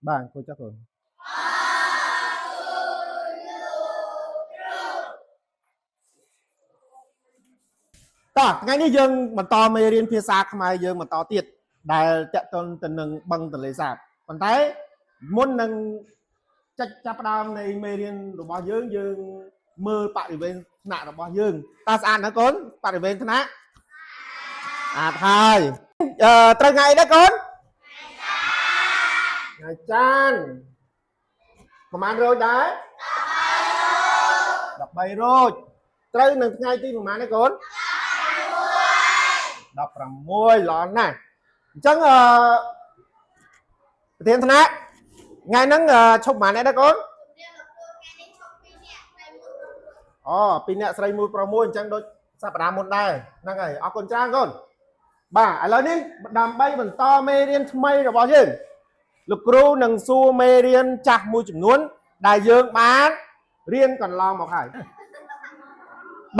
បាទអង្គុយចុះកូនតោះថ្ងៃនេះយើងបន្តមេរៀនភាសាខ្មែរយើងបន្តទៀតដែលតកតនទៅនឹងបឹងទន្លេសាបប៉ុន្តែមុននឹងចុចចាប់ផ្ដើមនៃមេរៀនរបស់យើងយើងមើលបរិវេណថ្នាក់របស់យើងតើស្អាតណាស់កូនបរិវេណថ្នាក់ស្អាតហើយអឺត្រូវថ្ងៃដែរកូនថ្ងៃច័ន្ទប្រហែលរោចដែរ13រោចត្រូវនឹងថ្ងៃទីប្រហែលទេកូន 16ល្អណាស់អញ្ចឹងអឺប្រធានថ្នាក់ថ្ងៃហ្នឹងអឺឈប់ប៉ុន្មានអ្នកដែរកូនអូពីរអ្នកស្រីមួយប្រុសមួយអញ្ចឹងដូចសប្តាហ៍មុនដែរហ្នឹងហើយអរគុណច្រើនកូនបាទឥឡូវនេះដើម្បីបន្តមេរៀនថ្មីរបស់យើងលោកគ្រូនឹងសួរមេរៀនចាស់មួយចំនួន ដែលយើងបានរៀនកន្លងមកហើយ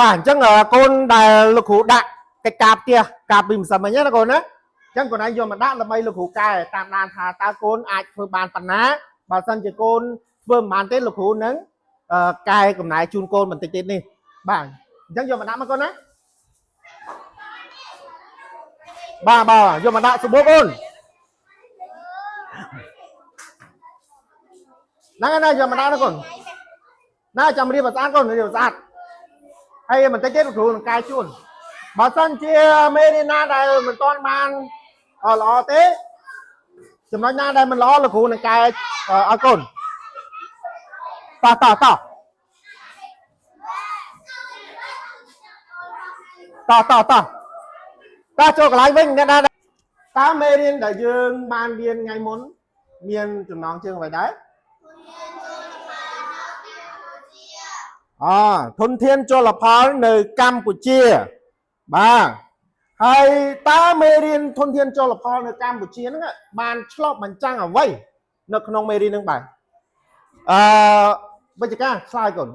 បាទអញ្ចឹងអឺកូនដែលលោកគ្រូដាក់កិច្ចការផ្ទះកាលពីម្សិលមិញណាកូនណាអញ្ចឹងកូនឯងយកមកដាក់ដើម្បីលោកគ្រូកែតាមដានថាតើកូនអាចធ្វើបានប៉ុណ្ណាបើសិនជាកូនធ្វើមិនបានទេលោកគ្រូនឹងអឺកែកំណែជូនកូនបន្តិចទៀតនេះបាទអញ្ចឹងយកមកដាក់មកកូនណាបាទបាទយកមកដាក់សម្បូរកូនហ្នឹងហើយណាយកមកដាក់ណាកូនណាចាំរៀបឲ្យស្អាតកូនរៀបឲ្យស្អាតហើយបន្តិចទៀតលោកគ្រូនឹងកែជូនបើសិនជាមេរៀនណាដែលមិនទាន់បានអល្អទេចំណុចណាដែលមិនល្អលោកគ្រូនឹងកែឲ្យកូនតោះតោះតោះតោះតោះតោះតោះចូលកន្លែងវិញអ្នកណាតើមេរៀនដែលយើងបានរៀនថ្ងៃមុនមានចំណងជើងអ្វីដែរអធនធានជលផលនៅកម្ពុជាបាទហើយតើមេរៀនធនធានជលផលនៅកម្ពុជាហ្នឹងបានឆ្លុះបញ្ចាំងអ្វីនៅក្នុងមេរៀនហ្នឹងបាទអឺវិជ្ជការឆ្លើយកូន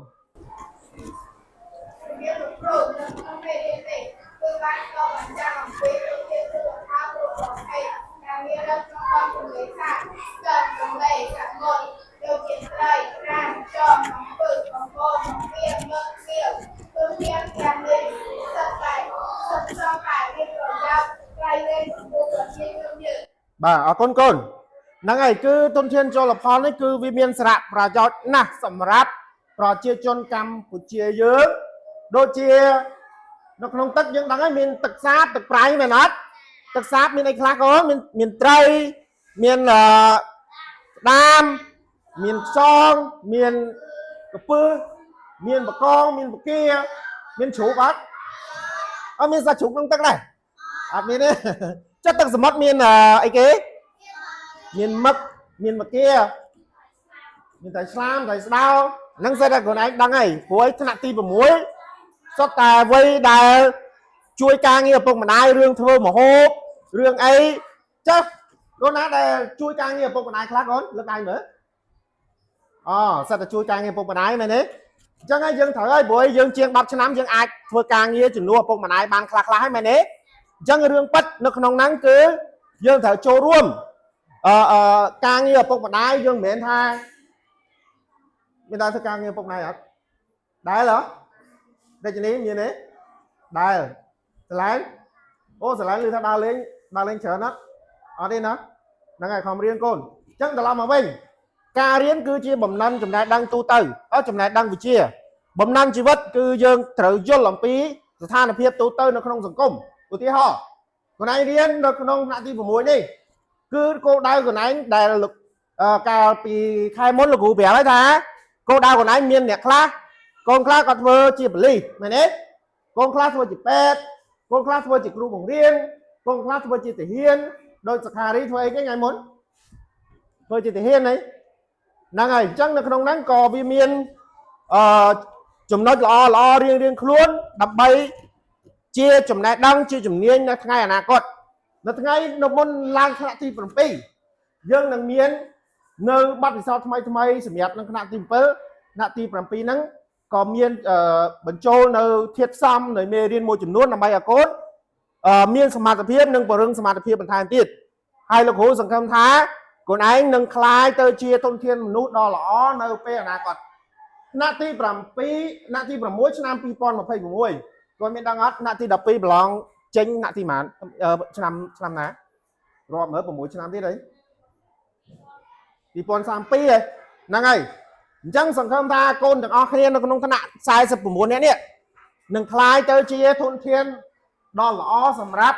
មានលោកគ្រូនៅក្នុងមេរៀននេះគឺបានឆ្លុះបញ្ចាំងអំពីធនធានជលផលគ្រប់ប្រភេទដែលមាននៅក្នុងបឹងទន្លេសាបស្ទឹងទន្លេសមុទ្រដូចជាត្រីក្រាមចងអំពឹសកំពងមៀមឹកមៀវធនធានទាំងនេះសុទ្ធតែសុទ្ធសឹងតែមានប្រយោជន៍ក្រៃលែងចំពោះប្រជាជនយើង បាទអរគុណកូនហ្នឹងហើយគឺធនធានជលផលនេះគឺវាមានសារៈប្រយោជន៍ណាស់សម្រាប់ប្រជាជនកម្ពុជាយើងដូចជានៅក្នុងទឹកយើងដឹងហើយមានទឹកសាបទឹកប្រៃមែនអត់ទឹកសាបមានអីខ្លះកូនមានមានត្រីមានអឺក្តាមមានខ្យងមានកពើមានបកងមានបកាមានជ្រូកអត់អត់មានសត្វជ្រូកក្នុងទឹកដែរអត់មានទេចុះទឹកសមុទ្រមានអឺអីគេមានមឹកមានមគាមានតែឆ្លាមតែស្ដោហ្នឹងសិតតែខ្លួនឯងដឹងហើយព្រោះឯថ្នាក់ទី6សុទ្ធតែអ្វីដែលជួយការងារឪពុកម្ដាយរឿងធ្វើម្ហូបរឿងអីចុះកូនណាដែលជួយការងារឪពុកម្ដាយខ្លះកូនលើកដៃមើលអូសិតតែជួយការងារឪពុកម្ដាយមែនទេអញ្ចឹងហើយយើងត្រូវហើយព្រោះយើងជាង10ឆ្នាំយើងអាចធ្វើការងារជំនួសឪពុកម្ដាយបានខ្លះខ្លះហើយមែនទេអញ្ចឹងរឿងពិតនៅក្នុងហ្នឹងគឺយើងត្រូវចូលរួមអឺអឺការងារឪពុកម្ដាយយើងមិនមែនថាមានតែធ្វើការងារឪពុកម្ដាយអត់ដែលហ៎ដូចនេះមានទេដែលស្រឡាញ់អូស្រឡាញ់ឮថាដើរលេងដើរលេងច្រើនណាស់អត់ទេណាហ្នឹងហើយខំរៀនកូនអញ្ចឹងត្រឡប់មកវិញការរៀនគឺជាបំណិនចំណេះដឹងទូទៅអត់ចំណេះដឹងវិជ្ជាបំណិនជីវិតគឺយើងត្រូវយល់អំពីស្ថានភាពទូទៅនៅក្នុងសង្គមឧទាហរណ៍ខ្លួនឯងរៀននៅក្នុងថ្នាក់ទី6នេះគឺគោលដៅខ្លួនឯងដែលលោកអឺកាលពីខែមុនលោកគ្រូប្រាប់ហើយថាគោលដៅខ្លួនឯងមានអ្នកខ្លះកូនខ្លះក៏ធ្វើជាប៉ូលីសមែនទេកូនខ្លះធ្វើជាពេទ្យកូនខ្លះធ្វើជាគ្រូបង្រៀនកូនខ្លះធ្វើជាទាហានដោយសខារីធ្វើអីគេថ្ងៃមុនធ្វើជាទាហានហីហ្នឹងហើយអញ្ចឹងនៅក្នុងហ្នឹងក៏វាមានអឺចំណុចល្អល្អរៀងរៀងខ្លួនដើម្បីជាចំណេះដឹងជាជំនាញនៅថ្ងៃអនាគតនៅថ្ងៃនៅមុនឡើងថ្នាក់ទី7យើងនឹងមាននៅបទពិសោធន៍ថ្មីថ្មីសម្រាប់នៅថ្នាក់ទី7ថ្នាក់ទី7ហ្នឹងក៏មានអឺបញ្ចូលនៅធាតុផ្សំនៃមេរៀនមួយចំនួនដើម្បីឲ្យកូនអឺមានសមត្ថភាពនិងពង្រឹងសមត្ថភាពបន្ថែមទៀតហើយលោកគ្រូសង្ឃឹមថា ខ្លួនឯងនឹងក្លាយទៅជាធនធានមនុស្សដ៏ល្អនៅពេលអនាគតថ្នាក់ទី7ថ្នាក់ទី6ឆ្នាំ2026គាត់មានដឹងអត់ថ្នាក់ទី12ប្រឡងចេញថ្នាក់ទីប៉ុន្មានឆ្នាំឆ្នាំណារាប់មើល6ឆ្នាំទៀតអី2032ហ៎ហ្នឹងហើយអញ្ចឹងសង្ឃឹមថាកូនទាំងអស់គ្នានៅក្នុងថ្នាក់49នាក់នេះនឹងក្លាយទៅជាធនធានដ៏ល្អសម្រាប់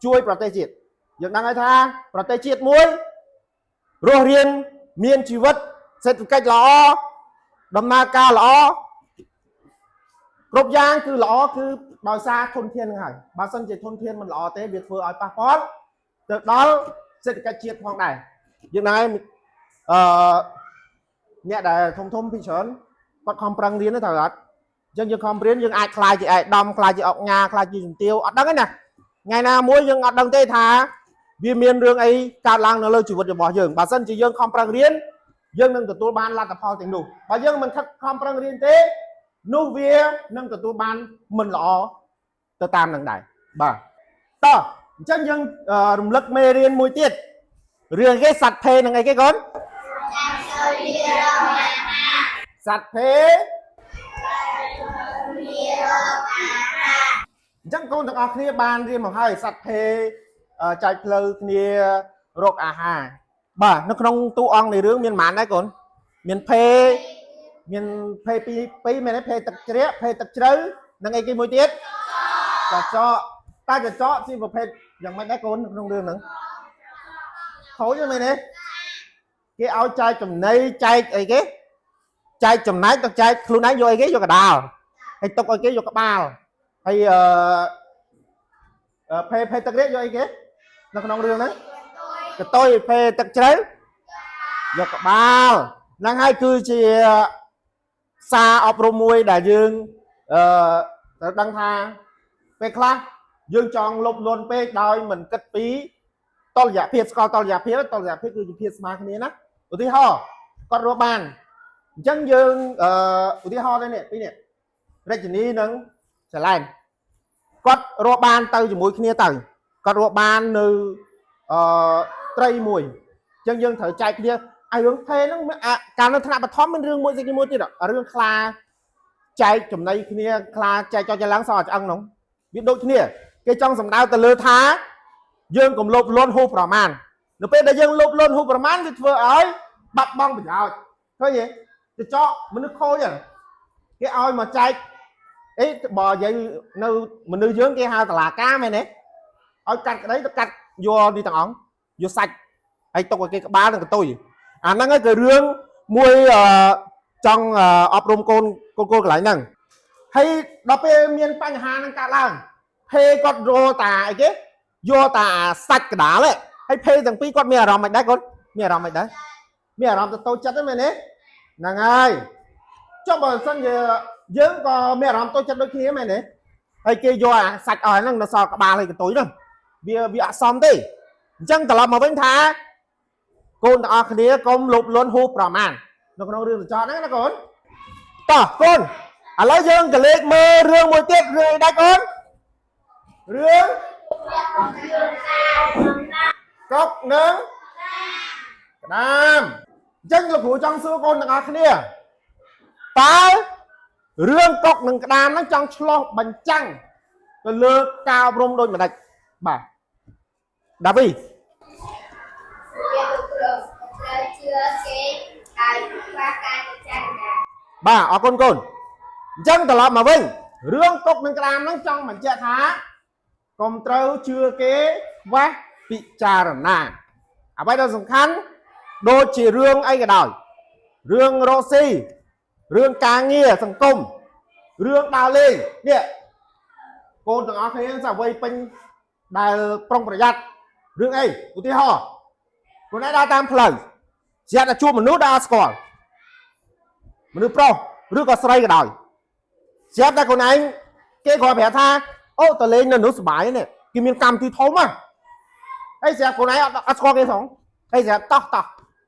ជួយប្រទេសជាតិយើងដឹងហើយថាប្រទេសជាតិមួយរស់រានមានជីវិតសេដ្ឋកិច្ចល្អដំណើរការល្អគ្រប់យ៉ាងគឺល្អគឺដោយសារធនធានហ្នឹងហើយបើសិនជាធនធានមិនល្អទេវាធ្វើឲ្យប៉ះពាល់ទៅដល់សេដ្ឋកិច្ចជាតិផងដែរយើងដឹងហើយអឺអ្នកដែលធំធំពីច្រើនគាត់ខំប្រឹងរៀនទៅត្រូវអត់អញ្ចឹងយើងខំរៀនយើងអាចក្លាយជាឯកឧត្តមក្លាយជាអុកញ៉ាក្លាយជាជំទាវអត់ដឹងទេណាថ្ងៃណាមួយយើងអត់ដឹងទេថាវាមានរឿងអីកើតឡើងនៅលើជីវិតរបស់យើងបើសិនជាយើងខំប្រឹងរៀនយើងនឹងទទួលបានលទ្ធផលទាំងនោះបើយើងមិនខិតខំប្រឹងរៀនទេនោះវានឹងទទួលបានមិនល្អទៅតាមនឹងដែរបាទតោះអញ្ចឹងយើងរំលឹកមេរៀនមួយទៀតរឿងគេសត្វភេនឹងអីគេកូនសត្វភេអញ្ចឹងកូនទាំងអស់គ្នាបានរៀនមកហើយសត្វភេចែកផ្លូវគ្នារកអាហារបាទនៅក្នុងតួអង្គនៃរឿងមានប៉ុន្មានដែរកូនមានភេមានភេពីរពីរមែនទេភេទឹកជ្រះភេទឹកជ្រៅនិងអីគេមួយទៀតចចកតើចចកជាប្រភេទយ៉ាងម៉េចដែរកូននៅក្នុងរឿងហ្នឹងខូចទេមែនទេគេឲ្យចែកចំណីចែកអីគេចែកចំណែកទៅចែកខ្លួនឯងយកអីគេយកកដាលហើយទុកឲ្យគេយកក្បាលហើយអឺភេភេទឹករាកយកអីគេនៅក្នុងរឿងហ្នឹងកតុយភេទឹកជ្រៅយកក្បាលហ្នឹងហើយគឺជាសារអប់រំមួយដែលយើងអឺត្រូវដឹងថាពេលខ្លះយើងចង់លុបលន់ពេកដោយមិនគិតពីតលយៈភាពស្គាល់តលយៈភាពតលយៈភាពគឺជាភាពស្មើគ្នាណាឧទាហរណ៍គាត់រកបានអញ្ចឹងយើងអឺឧទាហរណ៍ទៅនេះពីរនេះរជនីនិងចលែនគាត់រកបានទៅជាមួយគ្នាទៅគាត់រកបាននៅអឺត្រីមួយអញ្ចឹងយើងត្រូវចែកគ្នាឲ្យរឿងភេហ្នឹងកាលនៅថ្នាក់បឋមមានរឿងមួយស្អីគេមួយទៀតរឿងខ្លាចែកចំណីគ្នាខ្លាចែកចោលចឡើងសោះឆ្អឹងនោះវាដូចគ្នាគេចង់សំដៅទៅលើថាយើងកុំលោភលន់ហួសប្រមាណនៅពេលដែលយើងលោភលន់ហួសប្រមាណវាធ្វើឲ្យបាត់បង់ប្រយោជន៍ឃើញទេចកមនុស្សខូចហ្នឹងគេឲ្យមកចែកអីបើនិយាយនៅមនុស្សយើងគេហៅតឡាការមែនទេឲ្យកាត់ក្តីទៅកាត់យកនេះទាំងអង្គយកសាច់ហើយទុកឲ្យគេក្បាលនិងកតុយអាហ្នឹងគឺរឿងមួយចង់អប់រំកូនកូនកូនកន្លែងហ្នឹងហើយដល់ពេលមានបញ្ហាហ្នឹងកើតឡើងភេគាត់រតាអីគេយកតាសាច់កដាលហើយភេទាំងពីរគាត់មានអារម្មណ៍មិនដែរគាត់មានអារម្មណ៍មិនដែរមានអារម្មណ៍ទៅតូចចិត្តហ្នឹងមែនទេហ្នឹងហើយចុះបើសិនជាយើងក៏មានអារម្មណ៍តូចចិត្តដូចគ្នាមែនទេហើយគេយកអាសាច់អស់ហ្នឹងនៅសល់ក្បាលហើយកតុយហ្នឹងវាវាអសមទេអញ្ចឹងត្រឡប់មកវិញថាកូនទាំងអស់គ្នាកុំលោភលន់ហួសប្រមាណនៅក្នុងរឿងកញ្ចក់ហ្នឹងណាកូនតោះកូនឥឡូវយើងកលេចមើលរឿងមួយទៀតរឿងអីដែរកូនរឿងកុកនឹងក្តាមអញ្ចឹងលោកគ្រូចង់សួរកូនទាំងអស់គ្នាតើរឿងកុកនឹងក្តាមហ្នឹងចង់ឆ្លោះបញ្ចាំងទៅលើការអប់រំដូចម្ដេចបាទដាវី វាលោកគ្រូត្រូវជឿគេដោយខ្វះការពិចារណា បាទអរគុណកូនអញ្ចឹងត្រឡប់មកវិញរឿងកុកនឹងក្តាមហ្នឹងចង់បញ្ជាក់ថាកុំត្រូវជឿគេខ្វះពិចារណាអ្វីដែលសំខាន់ដូចជារឿងអីក៏ដោយរឿងរកស៊ីរឿងការងារសង្គមរឿងដើរលេងនេះកូនទាំងអស់គ្នាសាវ័យពេញដែលប្រុងប្រយ័ត្នរឿងអីឧទាហរណ៍ខ្លួនឯងដើរតាមផ្លូវស្រាប់តែជួបមនុស្សដែលអត់ស្គាល់មនុស្សប្រុសឬក៏ស្រីក៏ដោយស្រាប់តែខ្លួនឯងគេគ្រាន់ប្រាប់ថាអូតលេងនៅនោះសុបាយនេះគេមានកម្មវិធីធំហ៎ហើយស្រាប់ខ្លួនឯងអត់អត់ស្គាល់គេផងហើយស្រាប់តោះតោះ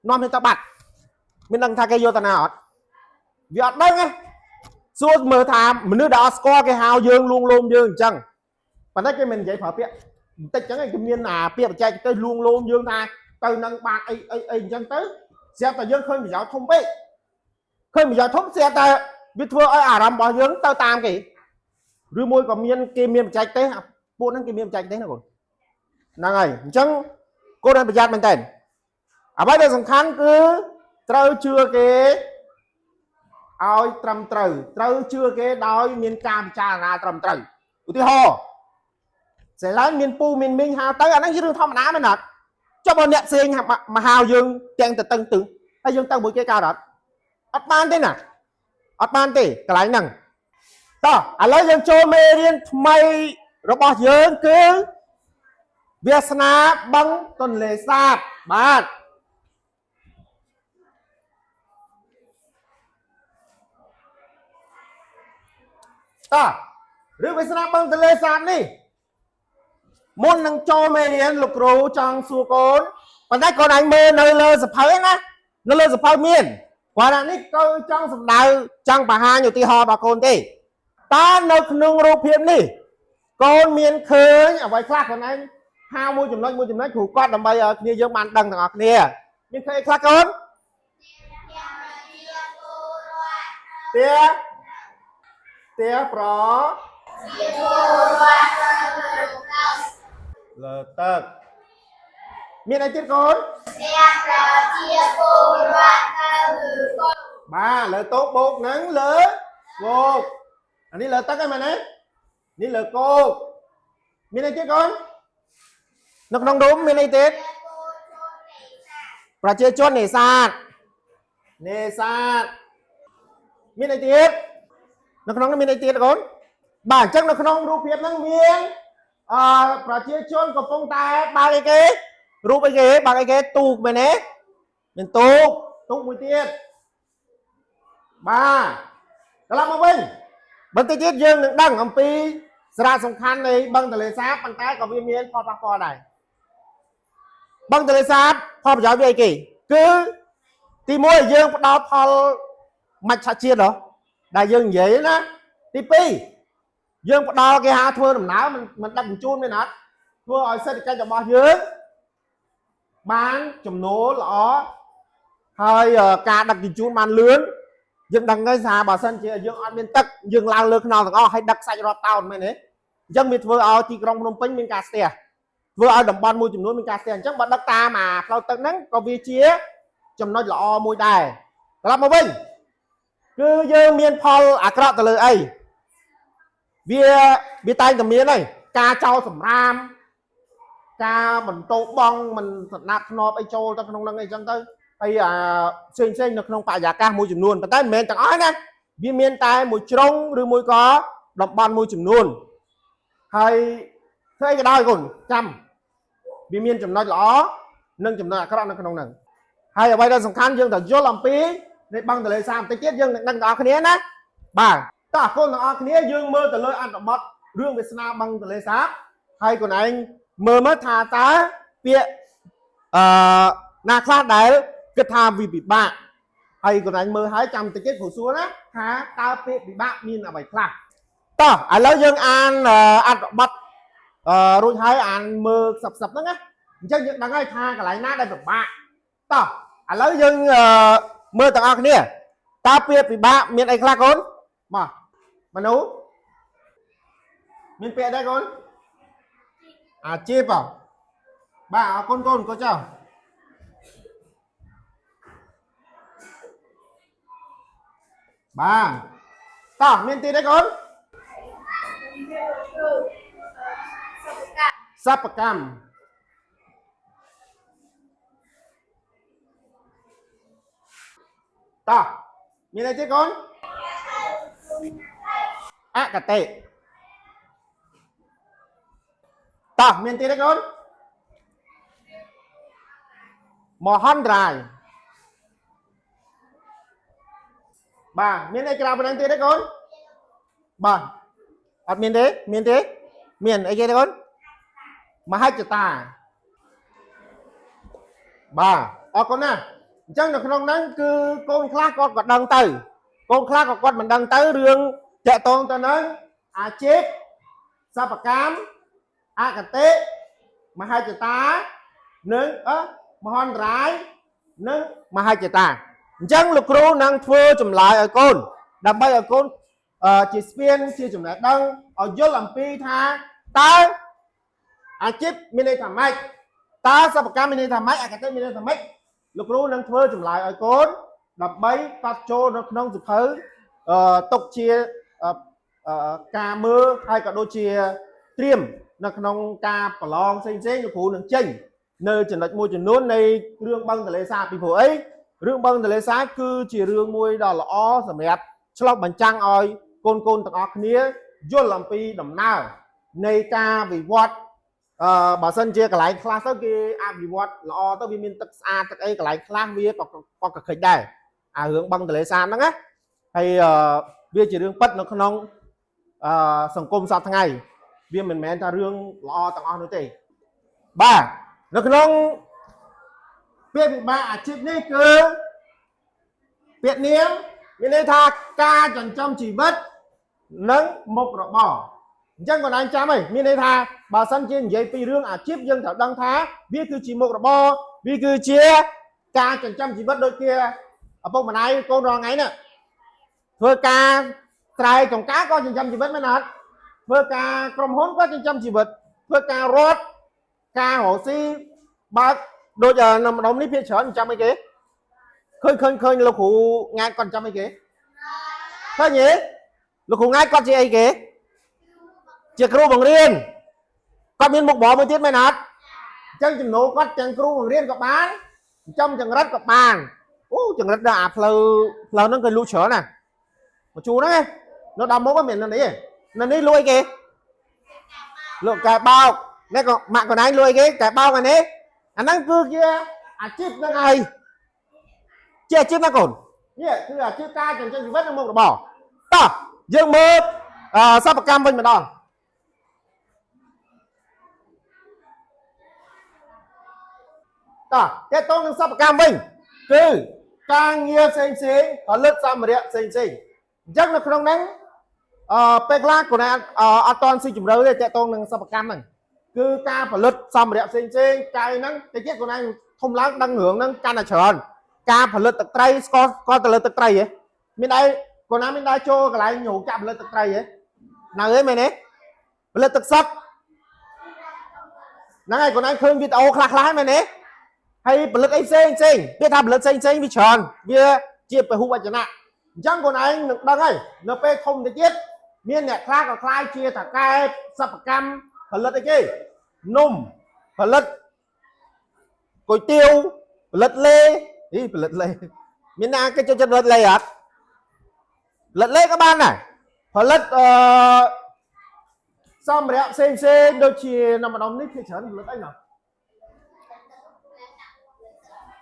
នាំគ្នាទៅបាត់មានដឹងថាគេយកតាណាអត់វាអត់ដឹងទេសួរមើលថាមនុស្សដែលអត់ស្គាល់គេហៅយើងលួងលោមយើងអញ្ចឹងប៉ុន្តែគេមិននិយាយប្រើពាក្យបន្តិចអញ្ចឹងឯងគេមានអាពាក្យបច្ចេកទេសលួងលោមយើងថា ទៅនឹងបានអីអីអីអញ្ចឹងទៅស្រាប់តែយើងឃើញប្រយោជន៍ធំពេកឃើញប្រយោជន៍ធំស្រាប់តែវាធ្វើឲ្យអារម្មណ៍របស់យើងទៅតាមគេឬមួយក៏មានគេមានបច្ចេកទេសអាពួកហ្នឹងគេមានបច្ចេកទេសណាកូនហ្នឹងហើយអញ្ចឹងកូនឲ្យប្រយ័ត្នមែនតើអ្វីដែលសំខាន់គឺត្រូវជឿគេឲ្យត្រឹមត្រូវត្រូវជឿគេដោយមានការពិចារណាត្រឹមត្រូវឧទាហរណ៍ ស្អីឡើងមានពូមានមីងហៅទៅអាហ្នឹងជារឿងធម្មតាមែនអត់ចុះបើអ្នកផ្សេងមកហៅយើងទាំងទៅតឹងទឹងហើយយើងទៅមួយគេកើតអត់អត់បានទេណាអត់បានទេកន្លែងហ្នឹងតោះឥឡូវយើងចូលមេរៀនថ្មីរបស់យើងគឺវាសនាបឹងទន្លេសាបបាទតោះរឿងវាសនាបឹងទន្លេសាបនេះ មុននឹងចូលមេរៀនលោកគ្រូចង់សួរកូនប៉ុន្តែកូនឯងមើលនៅលើសភៅឯណានៅលើសភៅមានគាត់ថានេះកូនចង់សម្ដៅចង់បង្ហាញឧទាហរណ៍ដល់កូនទេតើនៅក្នុងរូបភាពនេះកូនមានឃើញអ្វីខ្លះកូនឯងហៅមួយចំណុចមួយចំណុចគ្រូគាត់ដើម្បីឲ្យគ្នាយើងបានដឹងទាំងអស់គ្នាមានឃើញអីខ្លះកូនផ្ទះផ្ទះប្រលើទឹកមានអីទៀតកូន អ្នកប្រជាពលរដ្ឋនៅលើគោក បាទលើតូបបូកហ្នឹងលើគោកអានេះលើទឹកហ្នឹងមែនទេនេះលើគោកមានអីទៀតកូននៅក្នុងរុំមានអីទៀតប្រជាជននេសាទនេសាទមានអីទៀតនៅក្នុងនោះមានអីទៀតកូនបាទអញ្ចឹងនៅក្នុងរូបភាពហ្នឹងមានអឺប្រជាជនកំពុងតែបើកអីគេរូបអីគេបើកអីគេទូកមែនទេមានទូកទូកមួយទៀត បាទត្រឡប់មកវិញបន្តិចទៀតយើងនឹងដឹងអំពីសារៈសំខាន់នៃបឹងទន្លេសាបប៉ុន្តែក៏វាមានផលប៉ះពាល់ដែរបឹងទន្លេសាបផលប្រយោជន៍វាអីគេគឺទីមួយយើងផ្ដល់ផលមច្ឆជាតិហ៎ដែលយើងនិយាយណាទីពីរយើងផ្ដល់គេហៅធ្វើដំណើរមិនមិនដឹកជញ្ជូនមែនអត់ធ្វើឲ្យសេដ្ឋកិច្ចរបស់យើងបានចំណូលល្អហើយការដឹកជញ្ជូនបានលឿន យើងដឹងហើយថាបើសិនជាយើងអត់មានទឹកយើងឡើងលើខ្នល់ទាំងអស់ហើយដឹកសាច់រាប់តោនមែនទេអញ្ចឹងវាធ្វើឲ្យទីក្រុងភ្នំពេញមានការស្ទះធ្វើឲ្យតំបន់មួយចំនួនមានការស្ទះអញ្ចឹងបើដឹកតាមអាផ្លូវទឹកហ្នឹងក៏វាជាចំណុចល្អមួយដែរត្រឡប់មកវិញគឺយើងមានផលអាក្រក់ទៅលើអីវាវាតែងតែមានហើយការចោលសម្រាមការបន្ទោបងមិនស្ដាប់ធ្នាប់អីចូលទៅក្នុងហ្នឹងអីចឹងទៅ ហើយអាផ្សេងផ្សេងនៅក្នុងបរិយាកាសមួយចំនួនប៉ុន្តែមិនមែនទាំងអស់ណាវាមានតែមួយជ្រុងឬមួយក៏តំបន់មួយចំនួនហើយធ្វើអីក៏ដោយកូនចាំវាមានចំណុចល្អនិងចំណុចអាក្រក់នៅក្នុងហ្នឹងហើយអ្វីដែលសំខាន់យើងត្រូវយល់អំពីនៃបឹងទន្លេសាបបន្តិចទៀតយើងនឹងដឹងទាំងអស់គ្នាណាបាទតោះកូនទាំងអស់គ្នាយើងមើលទៅលើអត្ថបទរឿងវាសនាបឹងទន្លេសាបហើយកូនឯងមើលមើលថាតើពាក្យអឺណាខ្លះដែល គិតថាវាពិបាកហើយកូនឯងមើលហើយចាំតិចទៀតគ្រូសួរណាថាតើពាក្យពិបាកមានអ្វីខ្លះតោះឥឡូវយើងអានអត្ថបទអឺរួចហើយអានមើលសឹបៗហ្នឹងណាអញ្ចឹងយើងដឹងហើយថាកន្លែងណាដែលពិបាកតោះឥឡូវយើងមើលទាំងអស់គ្នាតើពាក្យពិបាកមានអីខ្លះកូនមកមនុស្សមានពាក្យដែរកូនអាជីពបាទអរគុណកូនកូនចៅ បាទតោះមានទៀតទេកូន សុខកម្ម សពកម្មតោះមានអីទៀតកូនអកតេតោះមានទៀតទេកូនមហន្តរាយបាទមានអីក្រៅប៉ុណ្ណឹងទៀតទេកូនបាទអត់មានទេមានទេមានអីគេទេកូនមហិច្ឆតាបាទអរគុណណាស់អញ្ចឹងនៅក្នុងហ្នឹងគឺកូនខ្លះគាត់ក៏ដឹងទៅកូនខ្លះក៏គាត់មិនដឹងទៅរឿងតាក់ទងទៅនឹងអាជីពសិប្បកម្មអកតេមហិច្ឆតានិងអឺ មហន្តរាយនិងមហិច្ឆតាអញ្ចឹងលោកគ្រូនឹងធ្វើចម្លើយឲ្យកូនដើម្បីឲ្យកូនជាស្ពានជាចំណេះដឹងឲ្យយល់អំពីថាតើអាជីពមានន័យថាម៉េចតើសិប្បកម្មមានន័យថាម៉េចអគតិមានន័យថាម៉េចលោកគ្រូនឹងធ្វើចម្លើយឲ្យកូនដើម្បីកត់ចូលនៅក្នុងសៀវភៅទុកជាការមើលហើយក៏ដូចជាត្រៀមនៅក្នុងការប្រឡងផ្សេងៗលោកគ្រូនឹងចេញនៅចំណុចមួយចំនួននៃរឿងបឹងទន្លេសាបពីព្រោះអីរឿងបឹងទន្លេសាបគឺជារឿងមួយដ៏ល្អសម្រាប់ឆ្លុះបញ្ចាំងឲ្យកូនៗទាំងអស់គ្នាយល់អំពីដំណើរនៃការវិវត្តបើសិនជាកន្លែងខ្លះទៅគេអភិវឌ្ឍល្អទៅវាមានទឹកស្អាតទឹកអីកន្លែងខ្លះវាក៏ក៏កខិចដែរអារឿងបឹងទន្លេសាបហ្នឹងណាហើយវាជារឿងពិតនៅក្នុងសង្គមសប្តាហ៍ថ្ងៃវាមិនមែនថារឿងល្អទាំងអស់នោះទេបាទនៅក្នុងពាក្យពិបាកអាជីពនេះគឺពាក្យនាមមានន័យថាការចិញ្ចឹមជីវិតនិងមុខរបរអញ្ចឹងកូនឯងចាំហីមានន័យថាបើសិនជានិយាយពីរឿងអាជីពយើងត្រូវដឹងថាវាគឺជាមុខរបរវាគឺជាការចិញ្ចឹមជីវិតដូចជាឪពុកម្ដាយកូនរាល់ថ្ងៃនេះធ្វើការស្រែចម្ការក៏ចិញ្ចឹមជីវិតមែនអត់ធ្វើការក្រុមហ៊ុនក៏ចិញ្ចឹមជីវិតធ្វើការរដ្ឋការរកស៊ីបើកដូចនៅម្ដុំនេះភាគច្រើនចិញ្ចឹមអីគេឃើញឃើញឃើញលោកគ្រូងាយគាត់ចិញ្ចឹមអីគេឃើញទេលោកគ្រូងាយគាត់ជាអីគេជាគ្រូបង្រៀនគាត់មានមុខរបរមួយទៀតមែនអត់អញ្ចឹងចំណូលគាត់ទាំងគ្រូបង្រៀនក៏បានចិញ្ចឹមចង្រិតក៏បានអូចង្រិតដល់អាផ្លូវផ្លូវហ្នឹងគេលក់ច្រើនណាស់មកជួរហ្នឹងឯងនៅដល់មុខហ្នឹងមាននៅនេះឯងនៅនេះលក់អីគេលក់កែបោកនេះក៏ម៉ាក់កូនឯងលក់អីគេកែបោកអានេះអាហ្នឹងគឺជាអាជីពហ្នឹងឯងជាអាជីពណាកូននេះគឺអាជីពការចិញ្ចឹមជីវិតនិងមុខរបរតោះយើងមើលសិប្បកម្មវិញម្ដងតោះតេតងនឹងសិប្បកម្មវិញគឺការងារផ្សេងផ្សេងផលិតសម្ភារៈផ្សេងផ្សេងអញ្ចឹងនៅក្នុងហ្នឹងពេលខ្លះកូនឯងអត់តន់ស៊ីជម្រៅទេតេតងនឹងសិប្បកម្មហ្នឹងគឺការផលិតសម្ភារៈផ្សេងផ្សេងកាយហ្នឹងតិចទៀតកូនឯងធំឡើងដឹងរឿងហ្នឹងកាន់តែច្រើនការផលិតទឹកត្រីស្គាល់ស្គាល់ទៅលើទឹកត្រីហ៎មានដៃកូនណាមានដៃចូលកន្លែងរោងចក្រផលិតទឹកត្រីហ៎នៅហ៎មែនទេផលិតទឹកសុទ្ធហ្នឹងហើយកូនឯងឃើញវីដេអូខ្លះខ្លះហ្នឹងមែនទេហើយផលិតអីផ្សេងផ្សេងវាថាផលិតផ្សេងផ្សេងវាច្រើនវាជាពហុវចនៈអញ្ចឹងកូនឯងនឹងដឹងហើយនៅពេលធំទៅទៀតមានអ្នកខ្លះក៏ខ្លាយជាតកែសិប្បកម្មផលិតអីគេនំផលិតគុយទាវផលិតលេអីផលិតលេមានណាគេចូលចិត្តផលិតលេអត់ផលិតលេក៏បានដែរផលិតសម្ភារៈផ្សេងផ្សេងដូចជានៅម្ដុំនេះភាគច្រើនផលិតអីណោះ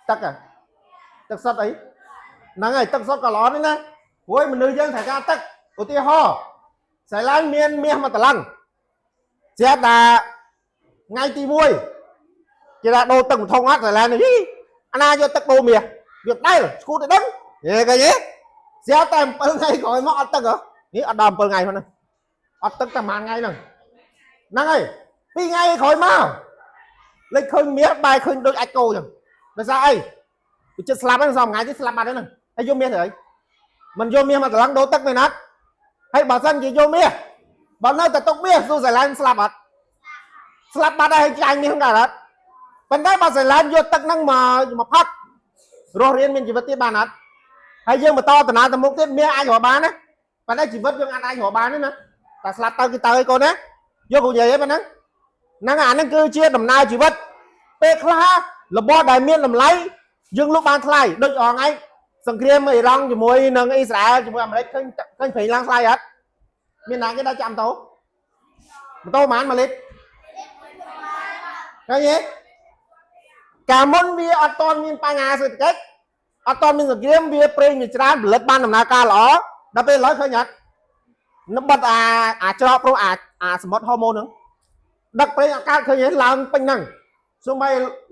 ទឹកហ៎ទឹកសុទ្ធអីហ្នឹងហើយទឹកសុទ្ធក៏ល្អនេះណាព្រោះមនុស្សយើងត្រូវការទឹកឧទាហរណ៍ស្រែឡើងមានមាសមួយតឡឹងស្រាប់តែថ្ងៃទី1គេថាដូរទឹកមួយធុងអត់ស្រែឡើងនេះអាណាយកទឹកដូរមាសវាដែលស្គូតទៅដឹងហេឃើញទេស្រាប់តែ7ថ្ងៃក្រោយមកអត់ទឹកហ៎នេះអត់ដល់7ថ្ងៃផងហ្នឹងអត់ទឹកតែប្រហែលថ្ងៃហ្នឹងហ្នឹងហើយ2ថ្ងៃក្រោយមកលេចឃើញមាសបែរឃើញដូចអាចគោចឹងដោយសារអីវាចិត្តស្លាប់ហ្នឹងសំថ្ងៃទៀតស្លាប់បាត់ហ្នឹងហើយយកមាសទៅអីមិនយកមាសមកតឡឹងដូរទឹកមែនអត់ហើយបើសិនជាយកមាសបើនៅតែទុកមាសស៊ូសាឡែនស្លាប់អត់ស្លាប់បាត់ហើយចាញ់មាសហ្នឹងអត់ប៉ុន្តែបើសាឡែនយកទឹកហ្នឹងមកមកផឹករស់រៀនមានជីវិតទៀតបានអត់ហើយយើងបន្តដំណើរទៅមុខទៀតមាសអាចរកបានណាប៉ុន្តែជីវិតយើងអាចរកបានទេណាតែស្លាប់ទៅគឺទៅឯកូនណាយកគ្រូនិយាយឯប៉ុណ្ណឹងហ្នឹងអាហ្នឹងគឺជាដំណើរជីវិតពេលខ្លះរបស់ដែលមានតម្លៃយើងលក់បានថ្លៃដូចអងឯងសង្គ្រាមអ៊ីរ៉ង់ជាមួយនឹងអ៊ីស្រាអែលជាមួយអាមេរិកឃើញឃើញប្រេងឡើងថ្លៃអត់មានណាគេដល់ចាំតូម៉ូតូប៉ុន្មាន1លីត្រឃើញទេកាលមុនវាអត់ទាន់មានបញ្ហាសេដ្ឋកិច្ចអត់ទាន់មានសង្គ្រាមវាប្រេងវាច្រើនផលិតបានដំណើរការល្អដល់ពេលឥឡូវឃើញអត់នឹបិទអាអាច្រកព្រោះអាអាសមុទ្រហូម៉ូនហ្នឹងដឹកប្រេងអកាសឃើញទេឡើងពេញហ្នឹងសូម្បី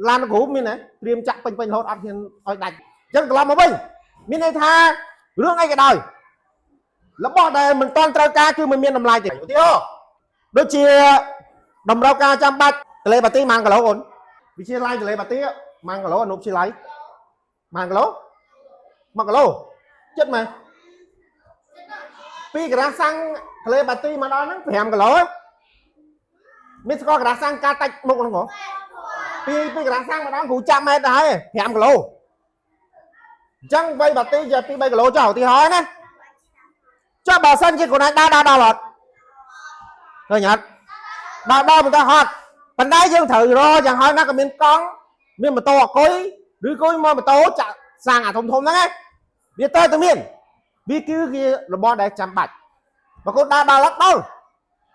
ឡានគ្រូមានទេត្រៀមចាក់ពេញពេញរហូតអត់ហ៊ានឲ្យដាច់អញ្ចឹងត្រឡប់មកវិញមានន័យថារឿងអីក៏ដោយរបស់ដែលមិនទាន់ត្រូវការគឺមិនមានតម្លៃទេឧទាហរណ៍ដូចជាតម្រូវការចាំបាច់ទលេបាទីប៉ុន្មានគីឡូអូនវិទ្យាល័យទលេបាទី ម៉ានគីឡូអនុវិទ្យាល័យម៉ានគីឡូ1គីឡូចិត្តមែនពីក្រាស់សាំងទលេបាទីមកដល់ហ្នឹង5គីឡូហ៎មានស្គាល់ក្រាស់សាំងកាតាច់មុខហ្នឹងហ៎ពីក្រាស់សាំងមកដល់គ្រូចាប់ម៉ែត្រដែរ5គីឡូអញ្ចឹងវៃបាទីជា2 3គីឡូចុះឧទាហរណ៍ណាចុះបើសិនជាខ្លួនឯងដើរដើរដល់អត់ឃើញអត់ដើរដល់មិនទៅហត់ប៉ុន្តែយើងត្រូវរកយ៉ាងហោចណាស់ក៏មានកង់មានម៉ូតូអគុយឬក៏មកម៉ូតូចាក់សាំងអាធំធំហ្នឹងណាវាទៅតែមានវាគឺជារបស់ដែលចាំបាច់បើកូនដើរដល់អត់ដល់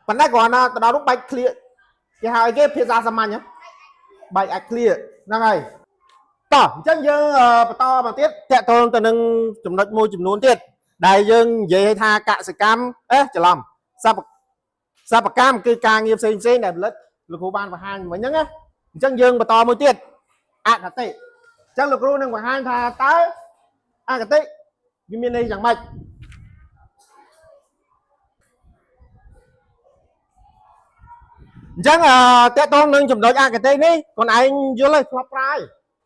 ប៉ុន្តែគ្រាន់តែទៅដល់នោះបែកឃ្លៀកគេហៅអីគេភាសាសាមញ្ញហ៎បែកអាចឃ្លៀកហ្នឹងហើយតោះអញ្ចឹងយើងបន្តមកទៀតតកតងទៅនឹងចំណុចមួយចំនួនទៀតដែលយើងនិយាយឲ្យថាកសិកម្មអេច្រឡំសប្សប្កម្មគឺការងារផ្សេងផ្សេងដែលផលិតលោកគ្រូបានបង្ហាញមិញហ្នឹងណាអញ្ចឹងយើងបន្តមួយទៀតអគតិអញ្ចឹងលោកគ្រូនឹងបង្ហាញថាតើអគតិវាមានន័យយ៉ាងម៉េចអញ្ចឹងអឺតកតងនឹងចំណុចអគតិនេះខ្លួនឯងយល់ហើយធ្លាប់ប្រើហើយ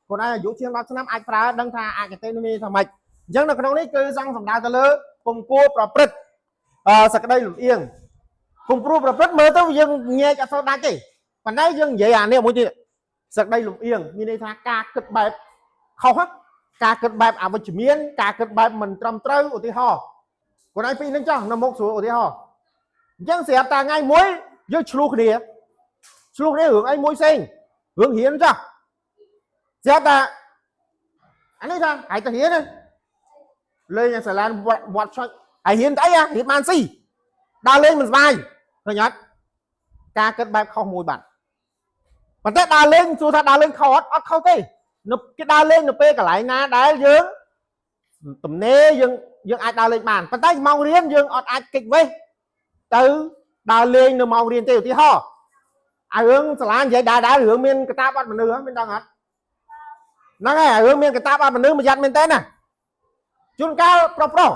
ខ្លួនឯងអាយុជាង10ឆ្នាំអាចប្រើដឹងថាអគតិនេះមានថាម៉េចអញ្ចឹងនៅក្នុងនេះគឺសង់សំដៅទៅលើពង្គួរប្រព្រឹត្តសក្តីលំអៀងពង្គួរប្រព្រឹត្តមើលទៅយើងញែកអត់សូវដាច់ទេប៉ុន្តែយើងនិយាយអានេះមួយទៀតសក្តីលំអៀងមានន័យថាការគិតបែបខុសហ៎ការគិតបែបអវិជ្ជមានការគិតបែបមិនត្រឹមត្រូវឧទាហរណ៍ខ្លួនឯងពីរនឹងចោះនៅមុខស្រួលឧទាហរណ៍អញ្ចឹងស្រាប់តែថ្ងៃមួយយើងឆ្លោះគ្នាឆ្លោះគ្នារឿងអីមួយផ្សេងរឿងរៀនចោះស្រាប់តែអានេះថាហើយទៅរៀនណាលេងអាសាឡានវត្តវត្តឆុចហើយរៀនទៅអីហ៎រៀនបានស៊ីដើរលេងមិនស្បាយឃើញអត់ការគិតបែបខុសមួយបាត់ប៉ុន្តែដើរលេងសួរថាដើរលេងខុសអត់អត់ខុសទេនៅគេដើរលេងនៅពេលកន្លែងណាដែលយើងទំនេរយើងយើងអាចដើរលេងបានប៉ុន្តែម៉ោងរៀនយើងអត់អាចគេចវេះទៅដើរលេងនៅម៉ោងរៀនទេឧទាហរណ៍អារឿងសាលានិយាយដើរដើររឿងមានកតាបអត់មនុស្សហ៎មានដឹងអត់ហ្នឹងហើយអារឿងមានកតាបអត់មនុស្សប្រយ័ត្នមែនតើណាជួនកាលប្រុសប្រុស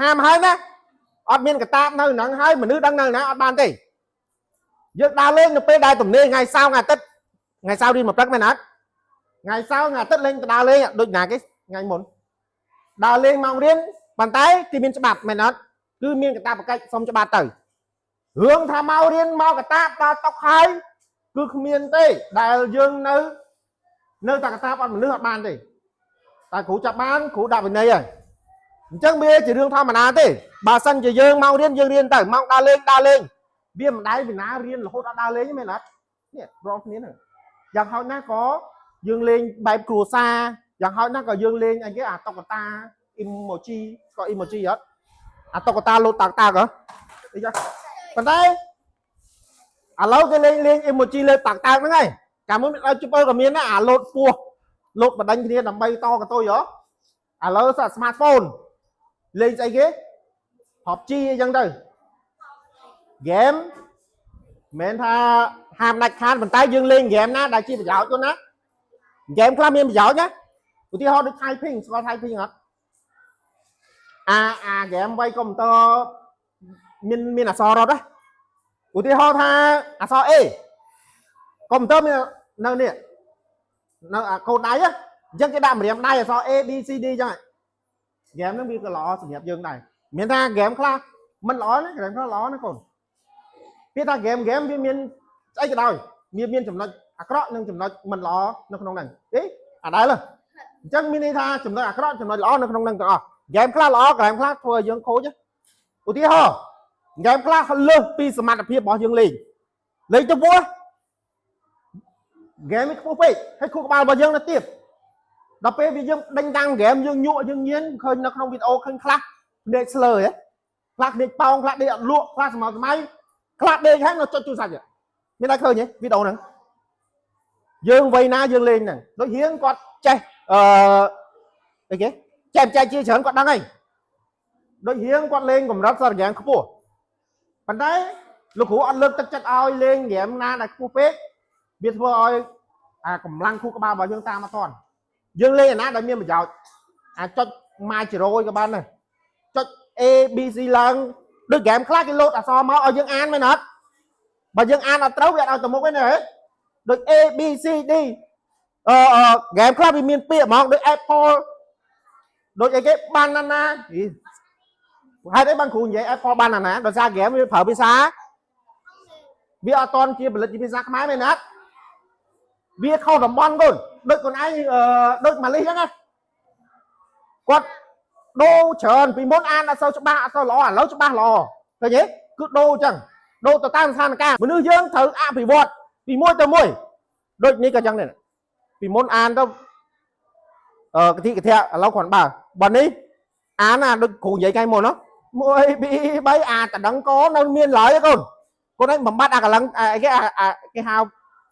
ហាមហើយណាអត់មានកតាបនៅហ្នឹងហើយមនុស្សដឹងនៅណាអត់បានទេយើងដើរលេងនៅពេលដែលទំនេរថ្ងៃសៅរ៍ថ្ងៃអាទិត្យថ្ងៃសៅរ៍រៀនមកព្រឹកមែនអត់ថ្ងៃសៅរ៍ថ្ងៃអាទិត្យលេងទៅដើរលេងដូចណាគេថ្ងៃមុនដើរលេងម៉ោងរៀនប៉ុន្តែគេមានច្បាប់មែនអត់គឺមានកាតព្វកិច្ចសុំច្បាប់ទៅរឿងថាមករៀនមកកតាបដល់តុកហើយគឺគ្មានទេដែលយើងនៅនៅតែកតាបអត់មនុស្សអត់បានទេតែគ្រូចាប់បានគ្រូដាក់វិន័យហើយអញ្ចឹងវាជារឿងធម្មតាទេបើសិនជាយើងមករៀនយើងរៀនទៅមកដើរលេងដើរលេងវាមិនដែលពីណារៀនរហូតដល់ដើរលេងទេមែនអត់នេះរងគ្នាហ្នឹងយ៉ាងហោចណាស់ក៏យើងលេងបែបគ្រួសារយ៉ាងហោចណាស់ក៏យើងលេងអីគេអាតុក្កតា emoji ស្គាល់ emoji អត់អាតុក្កតាលោតតាក់តាក់ហ៎អីចាប៉ុន្តែឥឡូវគេលេងលេង emoji លើតាក់តាក់ហ្នឹងហើយកាលមុនឲ្យជប់អើក៏មានដែរអាលោតពោះលោតបណ្ដាញគ្នាដើម្បីតកតុយហ៎ឥឡូវស smartphone លេងស្អីគេ PUBG អីចឹងទៅ game មិនមែនថាហាមដាច់ខាតប៉ុន្តែយើងលេង game ណាដែលជាប្រយោជន៍ទៅណា game ខ្លះមានប្រយោជន៍ណាឧទាហរណ៍ដូច typing ស្គាល់ typing អត់អាអា game វាយកុំព្យូទ័រមានមានអក្សររត់ណាឧទាហរណ៍ថាអក្សរ A កុំព្យូទ័រមាននៅនេះនៅអាកូដដៃណាអញ្ចឹងគេដាក់ម្រាមដៃអក្សរ A B C D អញ្ចឹង game ហ្នឹងវាក៏ល្អសម្រាប់យើងដែរមានថា game ខ្លះមិនល្អណា game ខ្លះល្អណាកូនពាក្យថា game game វាមានស្អីក៏ដោយមានមានចំណុចអាក្រក់និងចំណុចមិនល្អនៅក្នុងហ្នឹងទេអាដែលអញ្ចឹងមានន័យថាចំណុចអាក្រក់ចំណុចល្អនៅក្នុងហ្នឹងទាំងអស់ game ខ្លះល្អ game ខ្លះធ្វើឲ្យយើងខូចឧទាហរណ៍ game ខ្លះលើសពីសមត្ថភាពរបស់យើងលេងលេងទៅពោះ game វាខ្ពស់ពេកហើយខួរក្បាលរបស់យើងនៅទៀតដល់ពេលវាយើងដេញតាំង game យើងញក់យើងញៀនឃើញនៅក្នុងវីដេអូឃើញខ្លះភ្នែកស្លើហ៎ខ្លះភ្នែកប៉ោងខ្លះដេកអត់លក់ខ្លះសម័យសម័យខ្លះដេកហើយនៅចុចទូរស័ព្ទមានតែឃើញទេវីដេអូហ្នឹងយើងវ័យណាយើងលេងហ្នឹងដូចរៀងគាត់ចេះអឺអីគេចេះចែកជាច្រើនគាត់ដឹងហើយដូចរៀងគាត់លេងកម្រិតសរយ៉ាងខ្ពស់ប៉ុន្តែលោកគ្រូអត់លើកទឹកចិត្តឲ្យលេងហ្គេមណាដែលខ្ពស់ពេកវាធ្វើឲ្យអាកម្លាំងខួរក្បាលរបស់យើងតាមអត់ទាន់យើងលេងអាណាដែលមានប្រយោជន៍អាចុចម៉ាយ0ក៏បានដែរចុច A B C ឡើងដូចហ្គេមខ្លះគេលោតអក្សរមកឲ្យយើងអានមែនអត់បើយើងអានអត់ត្រូវវាអត់ឲ្យទៅមុខទេណាដូច A B C D អឺអឺហ្គេមខ្លះវាមានពាក្យហ្មងដូច Apple ដូចអីគេ banana អីហេតុអីបានគ្រូនិយាយ Apple banana ដោយសារហ្គេមវាប្រើភាសាវាអត់តន់ជាផលិតជាភាសាខ្មែរមែនទេវាខុសតំបន់កូនដូចខ្លួនឯងអឺដូចម៉ាលីហ្នឹងណាគាត់ដូរច្រើនពីមុនអានអត់សូវច្បាស់អត់សូវល្អឥឡូវច្បាស់ល្អឃើញទេគឺដូរអញ្ចឹងដូរទៅតាមស្ថានភាពមនុស្សយើងត្រូវអភិវឌ្ឍពីមួយទៅមួយដូចនេះក៏អញ្ចឹងដែរពីមុនអានទៅអឺកតិកធៈឥឡូវគ្រាន់បើបើនេះអានណាដូចគ្រូនិយាយថ្ងៃមុនណោះ1 2 3អាតដឹងកនៅមានឡើយទេកូនកូនឯងបំបត្តិអាកលឹងអីគេអាគេហៅ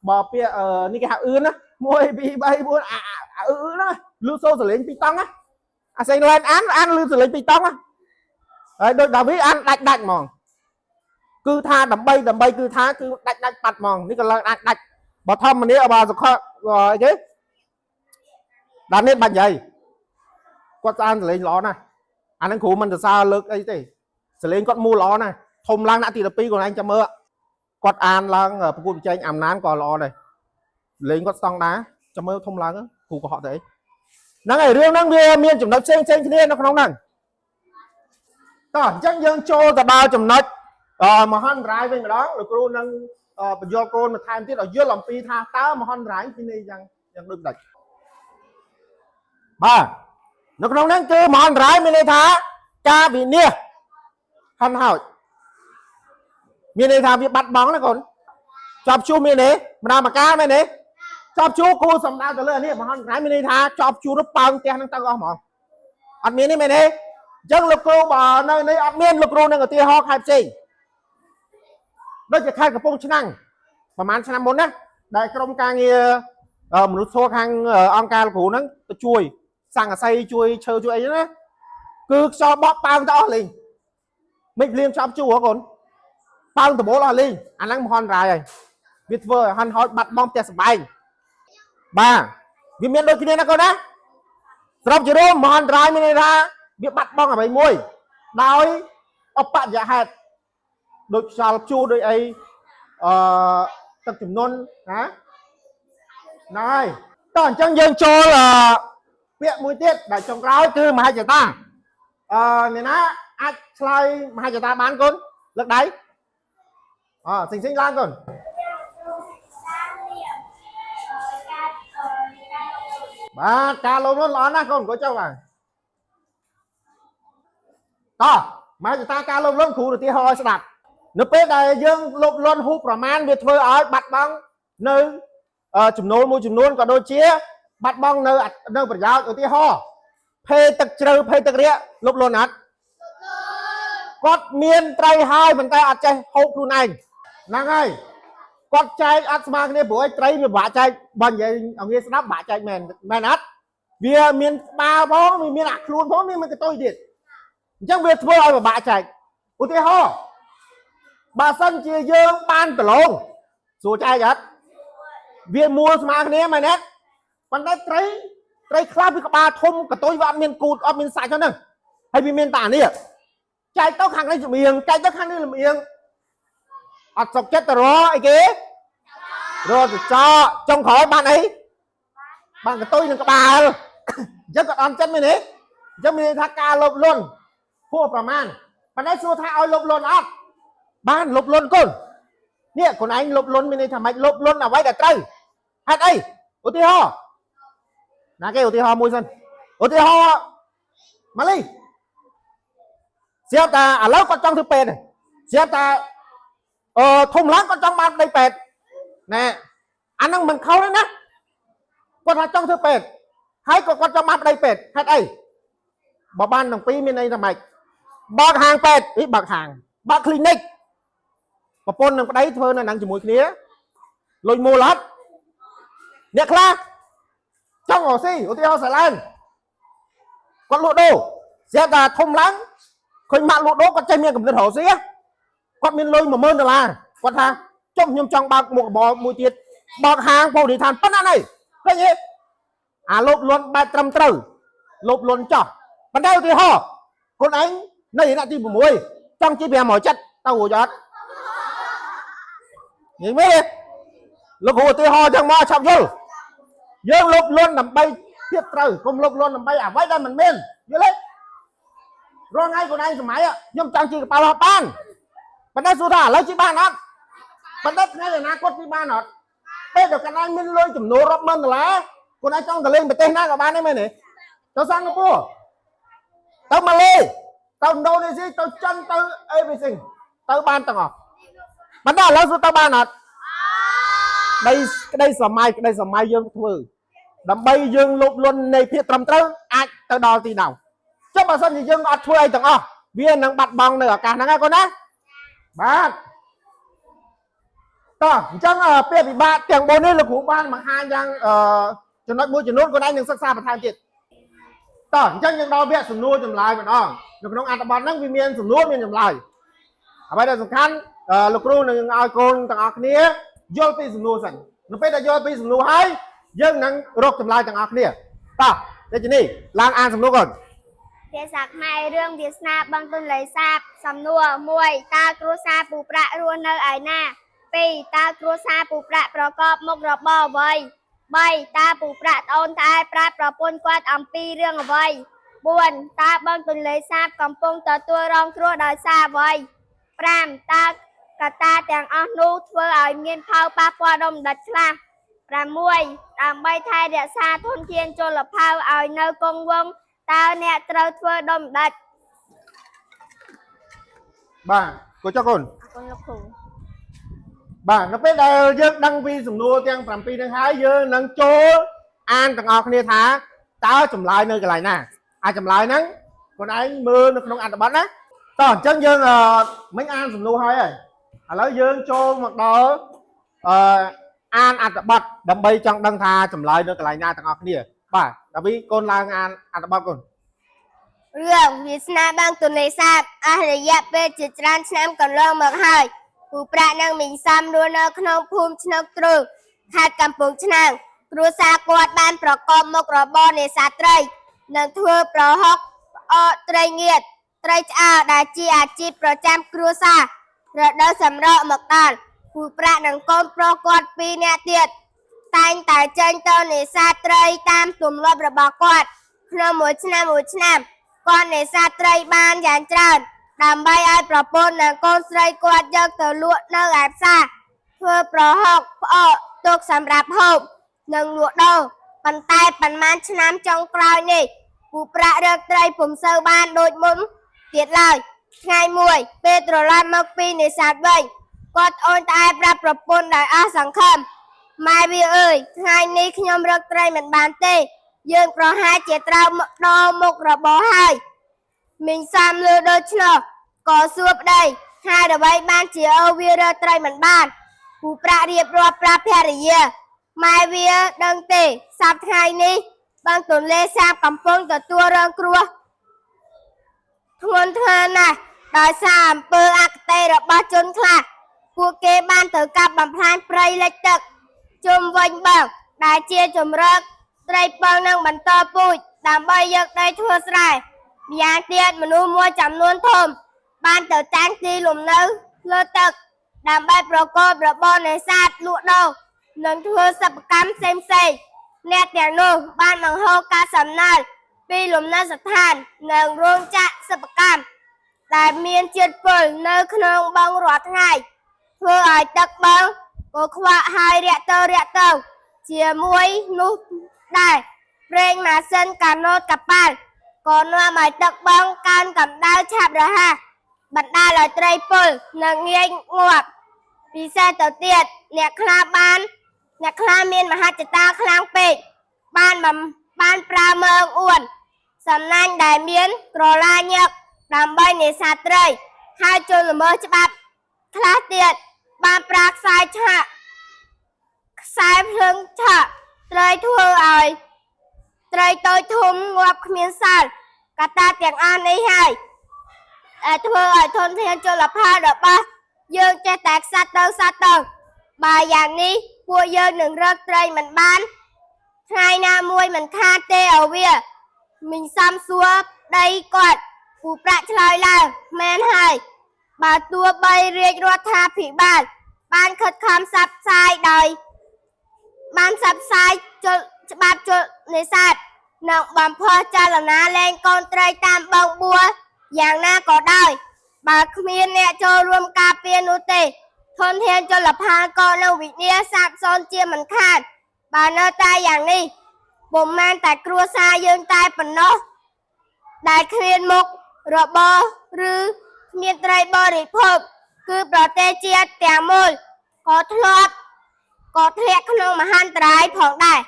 បើពាក្យនេះគេហៅអឿនណា1 2 3 4អាអឺណាលឺសូរសលេងពីរតង់ណាអាសេងឡែនអានអានលឺសលេងពីរតង់ណាហើយដូចដាវីអានដាច់ដាច់ហ្មងគឺថាដើម្បីដើម្បីគឺថាគឺដាច់ដាច់បាត់ហ្មងនេះក៏ឡើងដាច់ដាច់បើធម្មនាបើសុខអីគេដាននេះបាច់និយាយគាត់ស្អានសលេងល្អណាស់អាហ្នឹងគ្រូមិនសរសើរលើកអីទេសលេងគាត់មូលល្អណាស់ធំឡើងដាក់ទី12ខ្លួនឯងចាំមើលគាត់អានឡើងប្រកួតប្រជែងអំណានក៏ល្អដែរលេងគាត់ស្តង់ដាចាំមើលធំឡើងគ្រូកុហកទៅអីហ្នឹងហើយរឿងហ្នឹងវាមានចំណុចផ្សេងផ្សេងគ្នានៅក្នុងហ្នឹងតោះអញ្ចឹងយើងចូលទៅដល់ចំណុចមហន្តរាយវិញម្ដងលោកគ្រូនឹងបញ្យល់កូនបន្ថែមទៀតឲ្យយល់អំពីថាតើមហន្តរាយពីនេះយ៉ាងយ៉ាងដូចម្ដេចបាទនៅក្នុងហ្នឹងគឺមហន្តរាយមានន័យថាការវិនាសហន់ហោចមានន័យថាវាបាត់បង់ណាកូនជាប់ជួមានទេម្ដងម្កាលមែនទេជាប់ជួគូសំដៅទៅលើនេះមហន្តរាយមានន័យថាជាប់ជួទៅប៉ើងផ្ទះហ្នឹងទៅអស់ហ្មងអត់មានទេមែនទេអញ្ចឹងលោកគ្រូបើនៅនេះអត់មានលោកគ្រូនឹងឧទាហរណ៍ខេត្តផ្សេងដូចជាខេត្តកំពង់ឆ្នាំងប្រហែលឆ្នាំមុនណាដែលក្រុមការងារមនុស្សធម៌ខាងអង្គការលោកគ្រូហ្នឹងទៅជួយសង្កសីជួយឈើជួយអីហ្នឹងណាគឺខ្យល់បក់ប៉ើងទៅអស់លេងមិនភ្លៀងជាប់ជួហ៎កូនប៉ើងដបូលអស់លេងអាហ្នឹងមហន្តរាយហើយវាធ្វើឲ្យហន់ហោចបាត់បង់ផ្ទះសម្បែងបាទវាមានដូចគ្នាណាកូនណាស្របជារួមមហន្តរាយមានន័យថាវាបាត់បង់អ្វីមួយដោយអបយហេតុដូចខ្យល់ព្យុះដូចអីអឺទឹកជំនន់ណាហ្នឹងហើយតោះអញ្ចឹងយើងចូលអឺពាក្យមួយទៀតដែលចុងក្រោយគឺមហិច្ឆតាអឺអ្នកណាអាចឆ្លើយមហិច្ឆតាបានកូនលើកដៃអសិងសិងឡើងកូន បាទការលោភលន់ល្អណាស់កូនក៏ចុះបាទតោះមហិច្ឆតាការលោភលន់គ្រូឧទាហរណ៍ឲ្យស្ដាប់នៅពេលដែលយើងលោភលន់ហួសប្រមាណវាធ្វើឲ្យបាត់បង់នៅចំណូលមួយចំនួនក៏ដូចជា បាត់បង់នៅនៅប្រយោជន៍ឧទាហរណ៍ភេទឹកជ្រៅភេទឹករាកលោភលន់អត់គាត់មានត្រីហើយប៉ុន្តែអត់ចេះហូបខ្លួនឯងហ្នឹងហើយគាត់ចែកអត់ស្មើគ្នាព្រោះឯត្រីវាពិបាកចែកបើនិយាយឲ្យងាយស្ដាប់ពិបាកចែកមែនមែនអត់វាមានក្បាលផងវាមានអាខ្លួនផងវាមានកតុយទៀតអញ្ចឹងវាធ្វើឲ្យពិបាកចែកឧទាហរណ៍បើសិនជាយើងបានប្រឡងស្រួលចែកអត់វាមូលស្មើគ្នាមែនទេប៉ុន្តែត្រីត្រីខ្លះវាក្បាលធំកតុយវាអត់មានគូតអត់មានសាច់ហ្នឹងហើយវាមានតែអានេះចែកទៅខាងនេះលំអៀងចែកទៅខាងនេះលំអៀងអត់សុកចិត្តទៅរកអីគេរកទៅចោចុងក្រោយបានអីបានកតុយនឹងក្បាលអញ្ចឹងក៏អន់ចិត្តមែនទេអញ្ចឹងមានន័យថាការលោភលន់ហួសប្រមាណប៉ុន្តែសួរថាឲ្យលោភលន់អត់បានលោភលន់កូននេះខ្លួនឯងលោភលន់មានន័យថាម៉េចលោភលន់អ្វីដែលត្រូវហេតុអីឧទាហរណ៍ណាគេឧទាហរណ៍មួយសិនឧទាហរណ៍ម៉ាលីស្រាប់តែឥឡូវគាត់ចង់ធ្វើពេទ្យស្រាប់តែអឺធំឡើងគាត់ចង់បានដីពេទ្យណែអាហ្នឹងមិនខុសទេណាគាត់ថាចង់ធ្វើពេទ្យហើយក៏គាត់ចង់បានប្តីពេទ្យហេតុអីបើបានទាំងពីរមានន័យថាម៉េចបើកហាងពេទ្យអីបើកហាងបើក clinic ប្រពន្ធនិងប្តីធ្វើនៅហ្នឹងជាមួយគ្នាលុយមូលអត់អ្នកខ្លះចង់រកស៊ីឧទាហរណ៍សាឡានគាត់លក់ដូរស្រាប់តែធំឡើងឃើញម៉ាក់លក់ដូរគាត់ចេះមានកំណត់រកស៊ីគាត់មានលុយ10000ដុល្លារគាត់ថាចុះខ្ញុំចង់បើកមុខរបរមួយទៀតបើកហាងពោធិដ្ឋានប៉ុណ្ណានេះឃើញទេអាលោភលន់បែបត្រឹមត្រូវលោភលន់ចោះប៉ុន្តែឧទាហរណ៍ខ្លួនឯងនៅឋានៈទី6ចង់ជិះ570ទៅរួចអត់និយាយមែនទេលោកគ្រូឧទាហរណ៍ចឹងមកឆាប់យល់ យើងលោភលន់ដើម្បីភាពត្រូវកុំលោភលន់ដើម្បីអ្វីដែលមិនមានយល់ទេរាល់ថ្ងៃខ្លួនឯងសម័យខ្ញុំចង់ជិះកប៉ាល់ហោះបានប៉ុន្តែសួរថាឥឡូវជិះបានអត់ប៉ុន្តែថ្ងៃអនាគតជិះបានអត់ពេលដែលខ្លួនឯងមានលុយចំនួនរាប់ម៉ឺនដុល្លារខ្លួនឯងចង់ទៅលេងប្រទេសណាក៏បានដែរមែនទេទៅសិង្ហបុរីទៅម៉ាឡេទៅឥណ្ឌូនេស៊ីទៅចិនទៅ everything ទៅបានទាំងអស់ប៉ុន្តែឥឡូវសួរទៅបានអត់ ក្តីក្តីសម័យក្តីសម័យយើងធ្វើដើម្បីយើងលោភលន់នៃភាពត្រឹមត្រូវអាចទៅដល់ទីនោះចុះបើសិនជាយើងអត់ធ្វើអីទាំងអស់វានឹងបាត់បង់នៅឱកាសហ្នឹងហើយកូនណាបាទតោះអញ្ចឹងពាក្យពិបាកទាំង4នេះលោកគ្រូបានបង្ហាញយ៉ាងអឺចំណុចមួយចំនួនកូនឯងនឹងសិក្សាបន្ថែមទៀតតោះអញ្ចឹងយើងដល់វគ្គសំណួរចម្លើយម្ដងនៅក្នុងអត្ថបទហ្នឹងវាមានសំណួរមានចម្លើយអ្វីដែលសំខាន់លោកគ្រូនឹងឲ្យកូនទាំងអស់គ្នាយល់ពីសំណួរសិននៅពេលដែលយល់ពីសំណួរហើយយើងនឹងរកចម្លើយទាំងអស់គ្នាតោះដូចនេះឡើងអានសំណួរកូន ភាសាខ្មែររឿងវាសនាបឹងទន្លេសាបសំណួរ1តើគ្រួសារពូប្រាក់រស់នៅឯណា2តើគ្រួសារពូប្រាក់ប្រកបមុខរបរអ្វី3តើពូប្រាក់ត្អូញត្អែប្រាប់ប្រពន្ធគាត់អំពីរឿងអ្វី4តើបឹងទន្លេសាបកំពុងទទួលរងគ្រោះដោយសារអ្វី5តើកត្តាទាំងអស់នោះធ្វើឲ្យមានផលប៉ះពាល់ដល់ម្ដេចខ្លះ6ដើម្បីថែរក្សាធនធានជលផលឲ្យនៅគង់វង្សតើអ្នកត្រូវធ្វើដូចម្ដេច បាទកូនចុះកូន អរគុណលោកគ្រូ បាទនៅពេលដែលយើងដឹងពីសំណួរទាំង7ហ្នឹងហើយយើងនឹងចូលអានទាំងអស់គ្នាថាតើចម្លើយនៅកន្លែងណាអាចចម្លើយហ្នឹងខ្លួនឯងមើលនៅក្នុងអត្ថបទណាតោះអញ្ចឹងយើងមិញអានសំណួរហើយហើយឥឡូវយើងចូលមកដល់អឺអានអត្ថបទដើម្បីចង់ដឹងថាចម្លើយនៅកន្លែងណាទាំងអស់គ្នាបាទដាវីកូនឡើងអានអត្ថបទកូន រឿងវាសនាបឹងទន្លេសាបអស់រយៈពេលជាច្រើនឆ្នាំកន្លងមកហើយពូប្រាក់និងមីងសំរស់នៅក្នុងភូមិឆ្នុកទ្រូខេត្តកំពង់ឆ្នាំងគ្រួសារគាត់បានប្រកបមុខរបរនេសាទត្រី និងធ្វើប្រហុកផ្អកត្រីងៀតត្រីឆ្អើរដែលជាអាជីពប្រចាំគ្រួសាររដូវសម្រកមកដល់ពូប្រាក់និងកូនប្រុសគាត់ពីរនាក់ទៀតតែងតែចេញទៅនេសាទត្រីតាមទម្លាប់របស់គាត់ក្នុងមួយឆ្នាំមួយឆ្នាំគាត់នេសាទត្រីបានយ៉ាងច្រើនដើម្បីឲ្យប្រពន្ធនិងកូនស្រីគាត់យកទៅលក់នៅឯផ្សារធ្វើប្រហុកផ្អកទុកសម្រាប់ហូបនិងលក់ដូរប៉ុន្តែប៉ុន្មានឆ្នាំចុងក្រោយនេះពូប្រាក់រកត្រីពុំសូវបានដូចមុនទៀតឡើយថ្ងៃមួយពេលត្រឡប់មកពីនេសាទវិញគាត់ត្អូញត្អែប្រាប់ប្រពន្ធដោយអស់សង្ឃឹមម៉ែវាអើយថ្ងៃនេះខ្ញុំរកត្រីមិនបានទេ យើងប្រហែលជាត្រូវមកដល់មុខរបរហើយមីងសំលើដូច្នោះក៏សួរប្តីហេតុអ្វីបានជាអូវារកត្រីមិនបានពូប្រាក់រៀបរាប់ប្រាប់ភរិយាម៉ែវាដឹងទេសប្តាហ៍ថ្ងៃនេះបឹងទន្លេសាបកំពុងទទួលរងគ្រោះធ្ងន់ធ្ងរណាស់ដោយសារអំពើអគតិរបស់ជនខ្លះពួកគេបានទៅកាប់បំផ្លាញព្រៃលិចទឹកជុំវិញបឹងដែលជាជម្រក ត្រីពងនឹងបន្តពូជដើម្បីយកដីធ្វើស្រែម្យ៉ាងទៀតមនុស្សមួយចំនួនធំបានទៅតាំងទីលំនៅលើទឹកដើម្បីប្រកបរបរនេសាទលក់ដូរនិងធ្វើសិប្បកម្មផ្សេងៗអ្នកទាំងនោះបានបង្ហូរកាកសំណល់ពីលំនៅស្ថាននិងរោងចក្រសិប្បកម្មដែលមានជាតិពុលនៅក្នុងបឹងរាល់ថ្ងៃធ្វើឲ្យទឹកបឹងក៏ខ្វក់ហើយរាក់ទៅរាក់ទៅជាមួយនោះដែរប្រេងម៉ាស៊ីនកាណូតកប៉ាល់ក៏នាំឲ្យទឹកបឹងកើនកម្ដៅឆាប់រហ័សបណ្ដាលឲ្យត្រីពុលនិងងាយងាប់ពិសេសទៅទៀតអ្នកខ្លះបានអ្នកខ្លះមានមហិច្ឆតាខ្លាំងពេកបានបំបានប្រើមើងអួនសំណាញ់ដែលមានក្រឡាញឹកដើម្បីនេសាទត្រីហើយជនល្មើសច្បាប់ខ្លះទៀតបានប្រើខ្សែឆាក់ខ្សែភ្លើងឆាក់ត្រីធ្វើឲ្យត្រីតូចធំងាប់គ្មានសល់កត្តាទាំងអស់នេះហើយដែលធ្វើឲ្យធនធានជលផលរបស់យើងចេះតែខ្សត់ទៅខ្សត់ទៅបើយ៉ាងនេះពួកយើងនឹងរកត្រីមិនបានថ្ងៃណាមួយមិនខាតទេឲ្យវាមីងសំសួរប្តីគាត់ពូប្រាក់ឆ្លើយឡើងមែនហើយបើទោះបីរាជរដ្ឋាភិបាលបានខិតខំផ្សព្វផ្សាយដោយបានផ្សព្វផ្សាយជល ច្បាប់ជលនេសាទនិងបំផុសចលនាលែងកូនត្រីតាមបឹងបួរយ៉ាងណាក៏ដោយ បើគ្មានអ្នកចូលរួមការពារនោះទេ ធនធានជលផលក៏នឹងវិនាសសាបសូន្យជាមិនខានបើនៅតែយ៉ាងនេះពុំមែនតែគ្រួសារយើងតែប៉ុណ្ណោះដែលគ្មានមុខរបរឬគ្មានត្រីបរិភោគគឺប្រទេសជាតិទាំងមូលក៏ធ្លាប់ក៏ធ្លាក់ក្នុងមហន្តរាយផងដែរ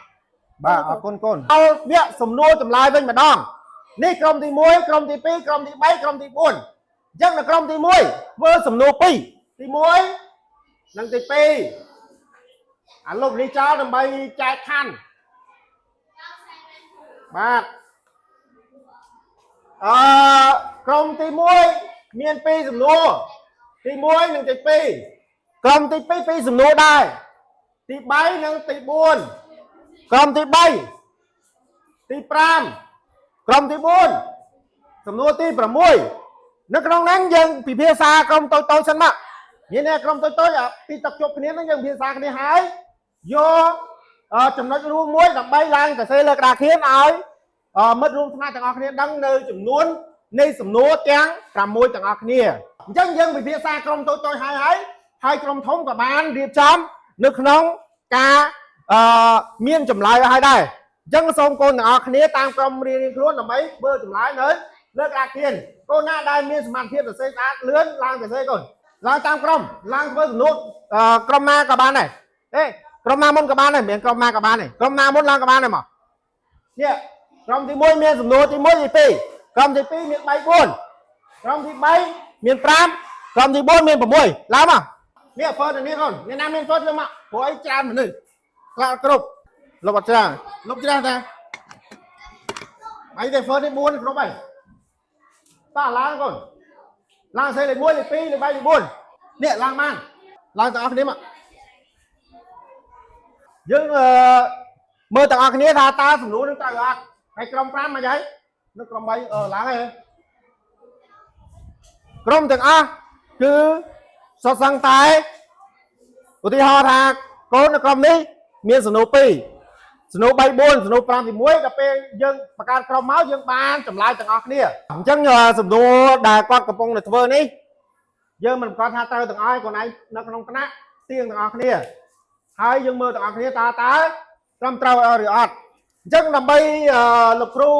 បាទអរគុណកូនអល់វគ្គសំណួរចម្លើយវិញម្ដងនេះក្រុមទី1ក្រុមទី2ក្រុមទី3ក្រុមទី4អញ្ចឹងនៅក្រុមទី1ធ្វើសំណួរ2ទី1និងទី2អាលុបនេះចោលដើម្បីចែកខណ្ឌបាទអឺក្រុមទី1មាន2សំណួរទី1និងទី2ក្រុមទី2 2សំណួរដែរទី3និងទី4 ក្រុមទី3ទី5ក្រុមទី4សំណួរទី6នៅក្នុងហ្នឹងយើងពិភាក្សាក្រុមតូចៗសិនមកមានអ្នកក្រុមតូចៗអាពីទឹកជប់គ្នាហ្នឹងយើងពិភាក្សាគ្នាហើយយកអឺចំណុចរួមមួយដើម្បីឡើងទៅសេលើក្តារខៀនឲ្យអឺមិត្តរួមថ្នាក់ទាំងអស់គ្នាដឹងនៅចំនួននៃសំណួរទាំង6ទាំងអស់គ្នាអញ្ចឹងយើងពិភាក្សាក្រុមតូចៗហើយហើយហើយក្រុមធំក៏បានរៀបចំនៅក្នុងការ អឺមានចម្លើយឲ្យហើយដែរអញ្ចឹងសូមកូនទាំងអស់គ្នាតាមក្រុមរៀងៗខ្លួនដើម្បីធ្វើចម្លើយនៅលើក្តារខៀនកូនណាដែលមានសមត្ថភាពសរសេរស្អាតលឿនឡើងសរសេរកូនឡើងតាមក្រុមឡើងធ្វើសំណួរអឺក្រុមណាក៏បានដែរអេក្រុមណាមុនក៏បានដែរមិនមែនក្រុមណាក៏បានទេក្រុមណាមុនឡើងក៏បានដែរមកនេះក្រុមទី1មានសំណួរទី1ទី2ក្រុមទី2មាន3 4ក្រុមទី3មាន5ក្រុមទី4មាន6ឡើងមកនេះហ្វឺតនេះកូនអ្នកណាមានហ្វឺតយកមកព្រោះអីច្រើនមនុស្ស ខ្លះគ្រប់លុបអត់ច្រើនលុបច្រើនតាអីទេហ្វឺតនេះ4គ្រប់ហើយតោះឡើងកូនឡើងសេលេខ1លេខ2លេខ3លេខ4នេះឡើងបានឡើងទាំងអស់គ្នាមកយើងអឺមើលទាំងអស់គ្នាថាតើសំណួរនឹងត្រូវអត់ហើយក្រុម5មកហើយនៅក្រុម3អឺឡើងហើយក្រុមទាំងអស់គឺសុទ្ធសឹងតែឧទាហរណ៍ថាកូននៅក្រុមនេះមានសំណួរ2សំណួរ3 4សំណួរ5ទី1ដល់ពេលយើងបង្កើតក្រុមមកយើងបានចម្លើយទាំងអស់គ្នាអញ្ចឹងសំណួរដែលគាត់កំពុងតែធ្វើនេះយើងមិនប្រកាសថាត្រូវទាំងអស់ឯងខ្លួនឯងនៅក្នុងថ្នាក់ទៀងទាំងអស់គ្នាហើយយើងមើលទាំងអស់គ្នាតើតើត្រឹមត្រូវឬអត់អញ្ចឹងដើម្បីលោកគ្រូ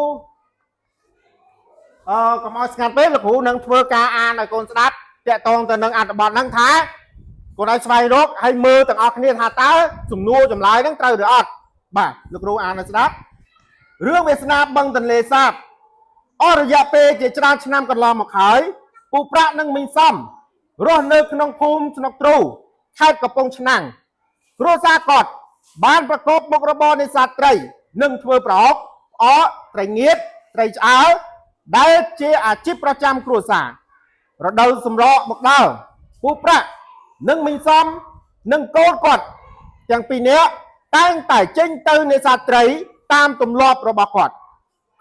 អឺកុំឲ្យស្ងាត់ពេកលោកគ្រូនឹងធ្វើការអានឲ្យកូនស្ដាប់តាក់ទងទៅនឹងអត្ថបទហ្នឹងថា កូនឯងស្វែងរកហើយមើលទាំងអស់គ្នាថាតើសំណួរចម្លើយហ្នឹងត្រូវឬអត់បាទលោកគ្រូអានឲ្យស្ដាប់រឿងវាសនាបឹងទន្លេសាបអស់រយៈពេលជាច្រើនឆ្នាំកន្លងមកហើយពូប្រាក់និងមីងសំរស់នៅក្នុងភូមិស្នុកទ្រូខេត្តកំពង់ឆ្នាំងគ្រួសារគាត់បានប្រកបមុខរបរនេសាទត្រី និងធ្វើប្រអប់ផ្អកត្រីងៀតត្រីឆ្អើរដែលជាអាជីពប្រចាំគ្រួសារ រដូវសម្រកមកដល់ពូប្រាក់និងមីងសំនិងកូនគាត់ទាំងពីរនាក់តែងតែចេញទៅនេសាទត្រីតាមទម្លាប់របស់គាត់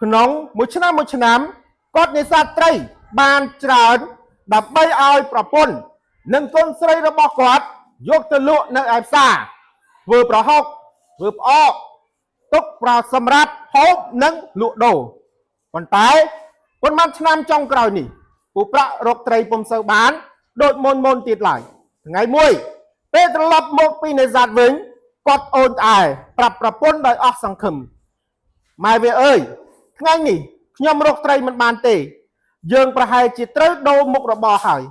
ក្នុងមួយឆ្នាំមួយឆ្នាំគាត់នេសាទត្រីបានច្រើនដើម្បីឲ្យប្រពន្ធនិងកូនស្រីរបស់គាត់យកទៅលក់នៅឯផ្សារធ្វើប្រហុកធ្វើផ្អកទុកប្រសម្រាប់ហូបនិងលក់ដូរប៉ុន្តែប៉ុន្មានឆ្នាំចុងក្រោយនេះពូប្រាក់រកត្រីពុំសូវបានដូចមុនមុនទៀតឡើយថ្ងៃមួយពេលត្រឡប់មកពីនេសាទវិញគាត់អូនត្អែប្រាប់ប្រពន្ធដោយអស់សង្ឃឹម ម៉ែវាអើយថ្ងៃនេះខ្ញុំរកត្រីមិនបានទេ យើងប្រហែលជាត្រូវដូរមុខរបរហើយ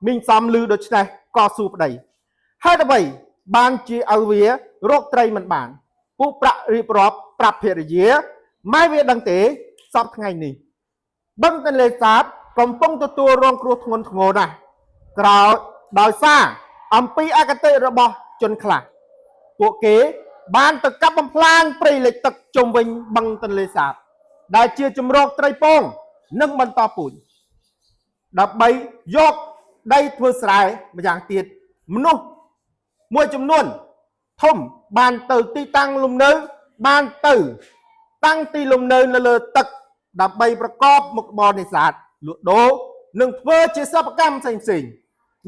មីងសំលឺដូច្នេះក៏សួរប្តីហេតុអ្វីបានជាឲ្យវារកត្រីមិនបានពូប្រាក់រៀបរាប់ប្រាប់ភរិយាម៉ែវាដឹងទេសពថ្ងៃនេះបឹងទន្លេសាបកំពុងទទួលរងគ្រោះធ្ងន់ធ្ងរណាស់ក្រោយដោយសារអំពីអគតិរបស់ជនខ្លះ ពួកគេបានទៅកាប់បំផ្លាញព្រៃលិចទឹកជុំវិញបឹងទន្លេសាប ដែលជាជំរកត្រីពងនិងបន្តពូជដើម្បីយកដីធ្វើស្រែម្យ៉ាងទៀតមនុស្សមួយចំនួនធំបានទៅទីតាំងលំនៅបានទៅ តាំងទីលំនៅនៅលើទឹកដើម្បីប្រកបមុខរបរនេសាទលក់ដូរនិងធ្វើជាសិប្បកម្មផ្សេងៗ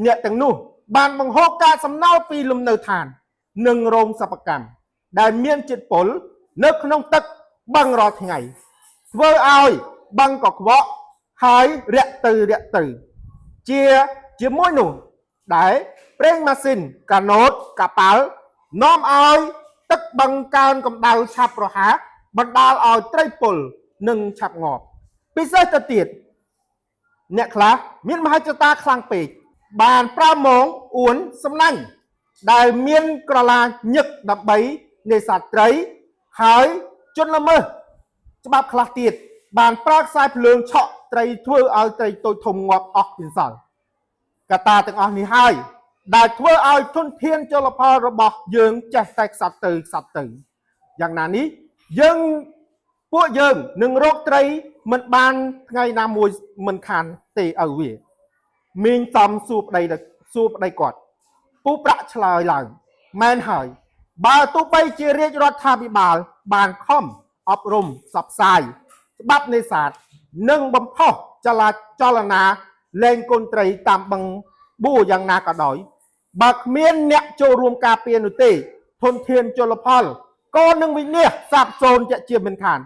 អ្នកទាំងនោះបានបង្ហូរកាកសំណល់ពីលំនៅឋាន និងរោងសិប្បកម្មដែលមានជាតិពុល នៅក្នុងទឹកបឹងរាល់ថ្ងៃធ្វើឲ្យបឹងកខ្វក់ហើយរាក់ទៅរាក់ទៅ ជាជាមួយនោះដែលប្រេងម៉ាស៊ីនកាណូតកាប៉ាល់នាំឲ្យទឹកបឹងកើនកម្ដៅឆាប់រហ័សបណ្ដាលឲ្យត្រីពុលនិងឆាប់ងាប់ពិសេសទៅទៀតអ្នកខ្លះមានមហិច្ឆតាខ្លាំងពេកបានប្រើមងអួនសំណាញ់ដែលមានក្រឡាញឹកដើម្បីនេសាទត្រីហើយជនល្មើស ច្បាប់ខ្លះទៀតបានប្រើខ្សែភ្លើងឆក់ត្រីធ្វើឲ្យត្រីតូចធំងាប់អស់ពីសល់កត្តាទាំងអស់នេះហើយដែលធ្វើឲ្យធនធានជលផលរបស់យើងចេះតែខ្សត់ទៅខ្សត់ទៅយ៉ាងណានេះយើងពួកយើងនឹងរកត្រីមិនបានថ្ងៃណាមួយមិនខានទេឲ្យវាមីងសំសួរប្តីទៅសួរប្តីគាត់ពូប្រាក់ឆ្លើយឡើងមែនហើយបើទោះបីជារាជរដ្ឋាភិបាលបានខំអប់រំផ្សព្វផ្សាយច្បាប់នេសាទនិងបំផុសចលាចលនាលែងកូនត្រីតាមបឹងបួយ៉ាងណាក៏ដោយ បើគ្មានអ្នកចូលរួមការពារនោះទេធនធានជលផលក៏នឹងវិនាសសាបសូន្យជាជាមិនខាន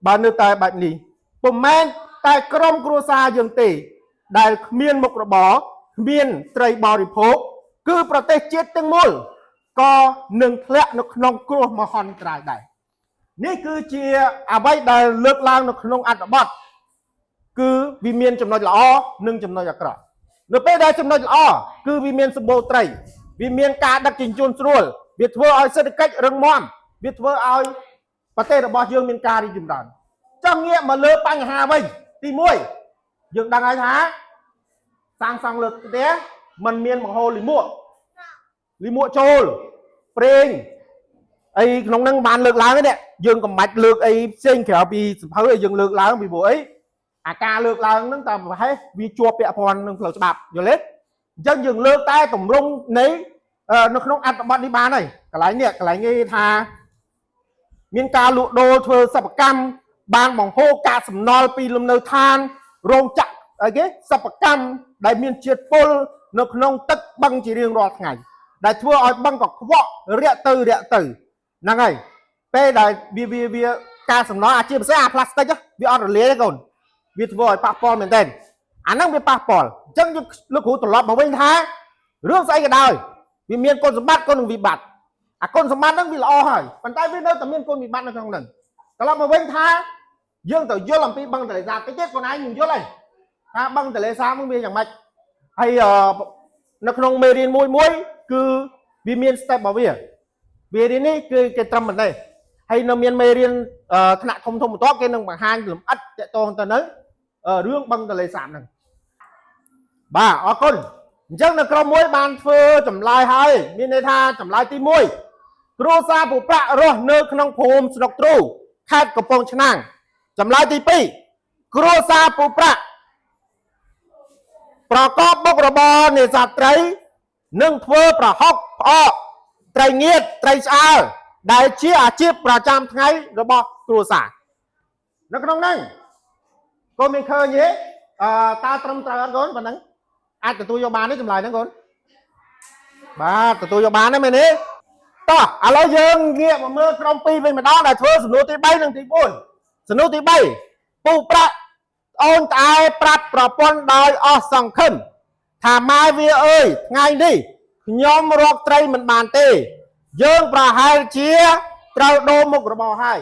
បើនៅតែបែបនេះពុំមែនតែក្រុមគ្រួសារយើងទេ ដែលគ្មានមុខរបរគ្មានត្រីបរិភោគគឺប្រទេសជាតិទាំងមូលក៏នឹងធ្លាក់នៅក្នុងគ្រោះមហន្តរាយដែរនេះគឺជាអ្វីដែលលើកឡើងនៅក្នុងអត្ថបទគឺវាមានចំណុចល្អនិងចំណុចអាក្រក់នៅពេលដែលចំណុចល្អគឺវាមានសម្បូរត្រីវាមានការដឹកជញ្ជូនស្រួលវាធ្វើឲ្យសេដ្ឋកិច្ចរឹងមាំវាធ្វើឲ្យប្រទេសរបស់យើងមានការរីកចម្រើនចង់ងាកមកលើបញ្ហាវិញទី1យើងដឹងហើយថាសាងសង់លើផ្ទះมันមានបង្ហូរលិមួកលិមួកចូលប្រេងអីក្នុងហ្នឹងបានលើកឡើងទេយើងកំបាច់លើកអីផ្សេងក្រៅពីសភៅឲ្យយើងលើកឡើងពីព្រោះអីអាការលើកឡើងហ្នឹងតាមប្រហែលវាជាប់ពាក់ព័ន្ធនឹងផ្លូវច្បាប់យល់ទេអញ្ចឹងយើងលើកតែតម្រង់នៃនៅក្នុងអត្ថបទនេះបានហើយកន្លែងនេះកន្លែងនេះថាមានការលក់ដូរធ្វើសិប្បកម្មបានបង្ហូរកាកសំណល់ពីលំនៅឋានរោងចក្រអីគេសិប្បកម្មដែលមានជាតិពុលនៅក្នុងទឹកបឹងជារៀងរាល់ថ្ងៃដែលធ្វើឲ្យបឹងកខ្វក់រាក់ទៅរាក់ទៅហ្នឹងហើយពេលដែលវាវាវាការសំណល់អាជាពិសេសអាផ្លាស្ទិកវាអត់រលាយទេកូនវាធ្វើឲ្យប៉ះពាល់មែនទែនអាហ្នឹងវាប៉ះពាល់អញ្ចឹងយើងលោកគ្រូត្រឡប់មកវិញថារឿងស្អីក៏ដោយវាមានគុណសម្បត្តិគុណនឹងវិបត្តិអាគុណសម្បត្តិហ្នឹងវាល្អហើយប៉ុន្តែវានៅតែមានគុណវិបត្តិនៅក្នុងហ្នឹងត្រឡប់មកវិញថាយើងត្រូវយល់អំពីបឹងទន្លេសាបតិចទៀតខ្លួនឯងនឹងយល់ហើយថាបឹងទន្លេសាបហ្នឹងវាយ៉ាងម៉េចហើយនៅក្នុងមេរៀនមួយមួយគឺវាមាន step របស់វាមេរៀននេះគឺគេត្រឹមប៉ុណ្ណេះហើយនៅមានមេរៀនថ្នាក់ធំធំបន្ទាប់គេនឹងបង្ហាញលម្អិតតកតងទៅនឹងរឿងបឹងទន្លេសាបហ្នឹងបាទអរគុណអញ្ចឹងនៅក្រុមមួយបានធ្វើចម្លើយហើយមានន័យថាចម្លើយទី1គ្រួសារពូប្រាក់រស់នៅក្នុងភូមិស្រុកទ្រូខេត្តកំពង់ឆ្នាំងចម្លើយទី2គ្រួសារពូប្រាក់ប្រកបមុខរបរនេសាទត្រីនិងធ្វើប្រហុកផ្អកត្រីងៀតត្រីឆ្អើរដែលជាអាជីពប្រចាំថ្ងៃរបស់គ្រួសារនៅក្នុងហ្នឹងកូនមានឃើញទេអឺតើត្រឹមត្រូវអត់កូនប៉ុណ្ណឹងអាចទទួលយកបានទេចម្លើយហ្នឹងកូនបាទទទួលយកបានទេមែនទេតោះឥឡូវយើងងាកមកមើលក្រុម2វិញម្ដងដែលធ្វើសំណួរទី3និងទី4សំណួរទី3ពូប្រាក់អូនត្អែប្រាប់ប្រពន្ធដោយអស់សង្ឃឹមថាម៉ែវាអើយថ្ងៃនេះខ្ញុំរកត្រីមិនបានទេយើងប្រហែលជាត្រូវដូរមុខរបរហើយ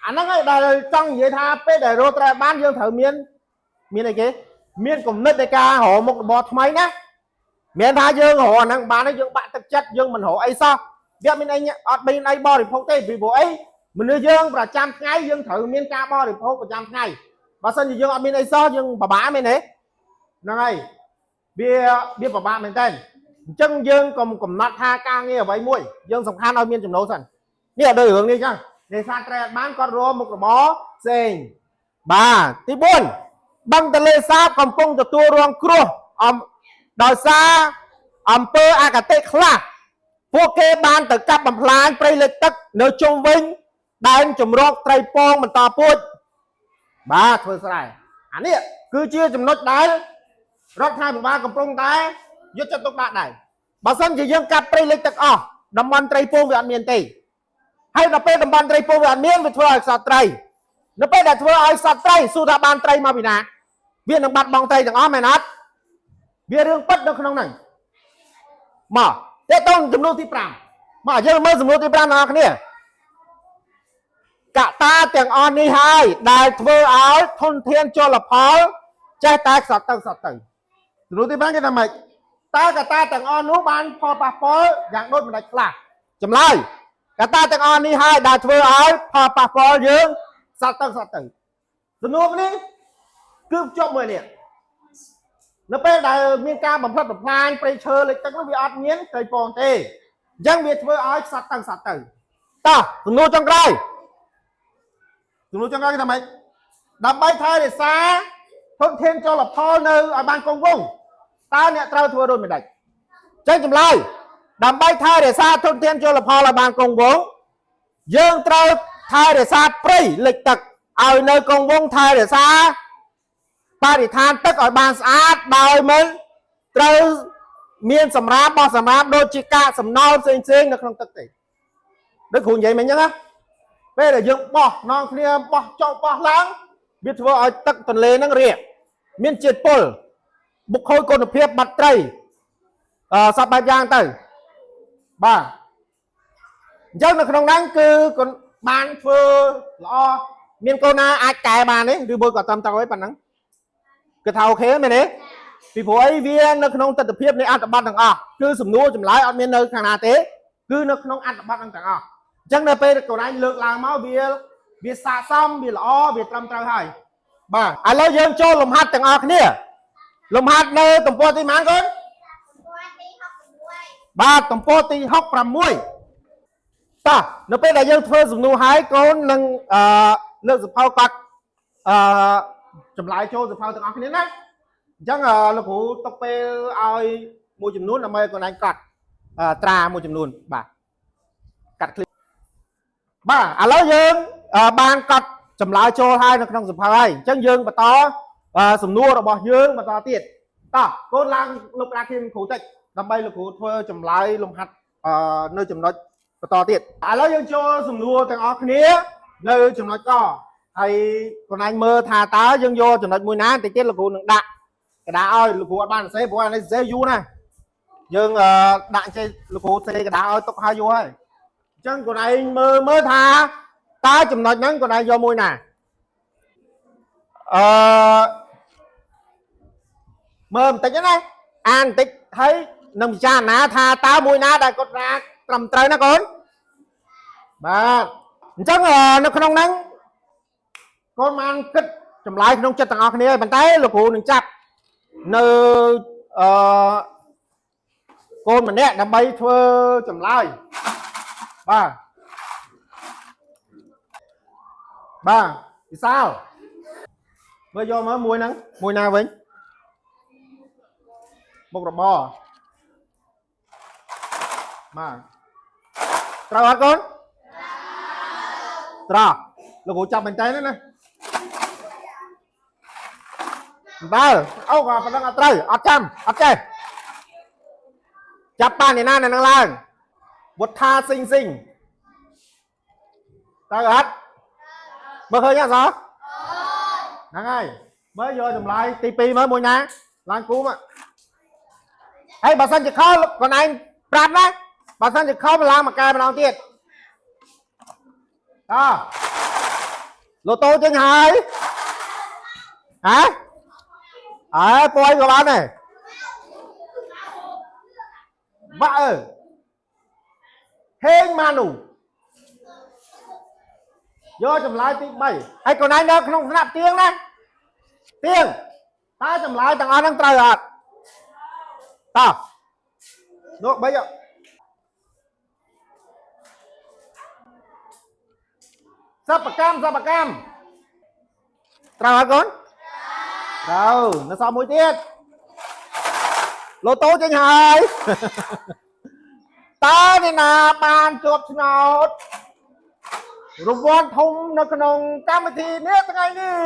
អាហ្នឹងឯងដែលចង់និយាយថាពេលដែលរកត្រីបានយើងត្រូវមានមានអីគេមានគំនិតនៃការរកមុខរបរថ្មីណាមានថាយើងរកអាហ្នឹងបានហើយយើងបាក់ទឹកចិត្តយើងមិនរកអីសោះវាមានអីអត់មានអីបរិភោគទេពីព្រោះអីមនុស្សយើងប្រចាំថ្ងៃយើងត្រូវមានការបរិភោគប្រចាំថ្ងៃបើសិនជាយើងអត់មានអីសោះយើងពិបាកមែនទេហ្នឹងហើយវាវាពិបាកមែនតើអញ្ចឹងយើងកុំកំណត់ថាការងារអ្វីមួយយើងសំខាន់ឲ្យមានចំណូលសិននេះដូចរឿងនេះចឹងនេសាទត្រីអត់បានគាត់រកមុខរបរផ្សេងបាទទី4បឹងទន្លេសាបកំពុងទទួលរងគ្រោះអំដោយសារអំពើអគតិខ្លះពួកគេបានទៅកាប់បំផ្លាញព្រៃលិចទឹកនៅជុំវិញដែនជំរកត្រីពងបន្តពូជបាទធ្វើស្រែអានេះគឺជាចំណុចដែលរដ្ឋាភិបាលកំពុងតែយកចិត្តទុកដាក់ដែរបើសិនជាយើងកាប់ព្រៃលិចទឹកអស់តំបន់ត្រីពងវាអត់មានទេ ហើយដល់ពេលតំបន់ត្រីពងវាអត់មានវាធ្វើឲ្យខ្សត់ត្រីនៅពេលដែលធ្វើឲ្យសត្វត្រីសួរថាបានត្រីមកពីណាវានឹងបាត់បង់ត្រីទាំងអស់មែនអត់វារឿងពិតនៅក្នុងហ្នឹងមកតេតងចំនួនទី5មកយើងមើលចំនួនទី5ទាំងអស់គ្នាកត្តាទាំងអស់នេះហើយដែលធ្វើឲ្យធនធានជលផលចេះតែខ្សត់ទៅខ្សត់ទៅចំនួនទី5គេថាម៉េចតើកត្តាទាំងអស់នោះបានផលប៉ះពាល់យ៉ាងដូចម្តេចខ្លះចម្លើយកត្តាទាំងអស់នេះហើយដែលធ្វើឲ្យផលប៉ះពាល់យើងសត្វទៅសត្វទៅសំណួរនេះគឺភ្ជាប់មួយនេះនៅពេលដែលមានការបំផ្លិចបំផ្លាញព្រៃឈើលិចទឹកនោះវាអត់មានត្រីពងទេអញ្ចឹងវាធ្វើឲ្យសត្វទៅសត្វទៅតោះសំណួរចុងក្រោយសំណួរចុងក្រោយគេថាម៉េចដើម្បីថែរក្សាធនធានជលផលនៅឲ្យបានគង់វង្សតើអ្នកត្រូវធ្វើដូចម្តេចចឹងចម្លើយដើម្បីថែរក្សាធនធានជលផលឲ្យបានគង់វង្សយើងត្រូវថែរក្សាព្រៃលិចទឹកឲ្យនៅគង់វង្សថែរក្សាបរិស្ថានទឹកឲ្យបានស្អាតដោយមិនត្រូវមានសម្រាមបោះសម្រាមដូចជាកាកសំណល់ផ្សេងៗនៅក្នុងទឹកទេដូចគ្រូនិយាយមិញអញ្ចឹងណាពេលដែលយើងបោះនងគ្នាបោះចុះបោះឡើងវាធ្វើឲ្យទឹកទន្លេហ្នឹងរាកមានជាតិពុលបុគ្គលគុណភាពបាត់ត្រីអឺសពបែបយ៉ាងទៅបាទអញ្ចឹងនៅក្នុងហ្នឹងគឺកូនបានធ្វើល្អមានកូនណាអាចកែបានទេឬមួយក៏ត្រឹមត្រូវហើយប៉ុណ្ណឹងគឺថា OK មែនទេពីព្រោះអីវានៅក្នុងទស្សនវិជ្ជានៃអត្ថបទទាំងអស់គឺសំណួរចម្លើយអត់មាននៅខាងណាទេគឺនៅក្នុងអត្ថបទហ្នឹងទាំងអស់អញ្ចឹងនៅពេលកូនឯងលើកឡើងមកវាវាស័ក្តិសមវាល្អវាត្រឹមត្រូវហើយបាទឥឡូវយើងចូលលំហាត់ទាំងអស់គ្នាលំហាត់នៅទំព័រទីប៉ុន្មានកូនបាទទំព័រទី66តោះនៅពេលដែលយើងធ្វើសំណួរហើយកូននឹងអឺលើកសភៅកាត់អឺចម្លើយចូលសភៅទាំងអស់គ្នាណាអញ្ចឹងអឺលោកគ្រូទុកពេលឲ្យមួយចំនួនដើម្បីឲ្យកូនឯងកត់អឺត្រាមួយចំនួនបាទកាត់ឃ្លីបបាទឥឡូវយើងអឺបានកត់ចម្លើយចូលហើយនៅក្នុងសភៅហើយអញ្ចឹងយើងបន្តអឺសំណួររបស់យើងបន្តទៀតតោះកូនឡើងលោកប្រាធៀមគ្រូតិចដើម្បីលោកគ្រូធ្វើចម្លើយលំហាត់អឺនៅចំណុចបន្តទៀតឥឡូវយើងចូលសំណួរទាំងអស់គ្នានៅចំណុចកហើយកូនឯងមើលថាតើយើងយកចំណុចមួយណាតិចទៀតលោកគ្រូនឹងដាក់កដាឲ្យលោកគ្រូអត់បានសរសេរព្រោះអានេះសរសេរយូរណាស់យើងអឺដាក់ចេះលោកគ្រូសេកដាឲ្យទុកឲ្យយូរហើយអញ្ចឹងកូនឯងមើលមើលថាតើចំណុចហ្នឹងកូនឯងយកមួយណាអឺមើលបន្តិចណាអានបន្តិចហើយនឹងពិចារណាថាតើមួយណាដែលគាត់ថាត្រឹមត្រូវណាកូនបាទអញ្ចឹងអឺនៅក្នុងហ្នឹងកូនបានគិតចម្លើយក្នុងចិត្តទាំងអស់គ្នាហើយប៉ុន្តែលោកគ្រូនឹងចាប់នៅអឺកូនម្នាក់ដើម្បីធ្វើចម្លើយបាទបាទវិសាលមើលយកមើលមួយហ្នឹងមួយណាវិញមុខរបរបាទត្រូវអត់កូនត្រូវលោកគ្រូចាប់មែនតើណាបើអូក៏ប៉ុណ្ណឹងអត់ត្រូវអត់ចាំអត់ចេះចាប់បានឯណានៅនឹងឡើងវុទ្ធាស៊ីងស៊ីងត្រូវអត់មើលឃើញអត់សោះហ្នឹងហើយមើលយកចម្លើយទី2មើលមួយណាឡើងគូមកហើយបើសិនជាខុសខ្លួនឯងប្រាប់ណាបើសិនជាខុសឡើងមកកែម្ដងទៀតតោះលូតូចេញហើយហ៎អើពួយក៏បានដែរបាក់អើហេងម៉ានូយកចម្លើយទី3ហើយកូនឯងនៅក្នុងថ្នាក់ទៀងណាទៀងតើចម្លើយទាំងអស់ហ្នឹងត្រូវអត់តោះនោះ3អសប្បកម្មសប្បកម្មត្រូវអត់កូនត្រូវនៅសល់មួយទៀតលូតូចេញហើយ តើអ្នកណាបានជាប់ឆ្នោតរង្វាន់ធំនៅក្នុងកម្មវិធីនេះថ្ងៃនេះ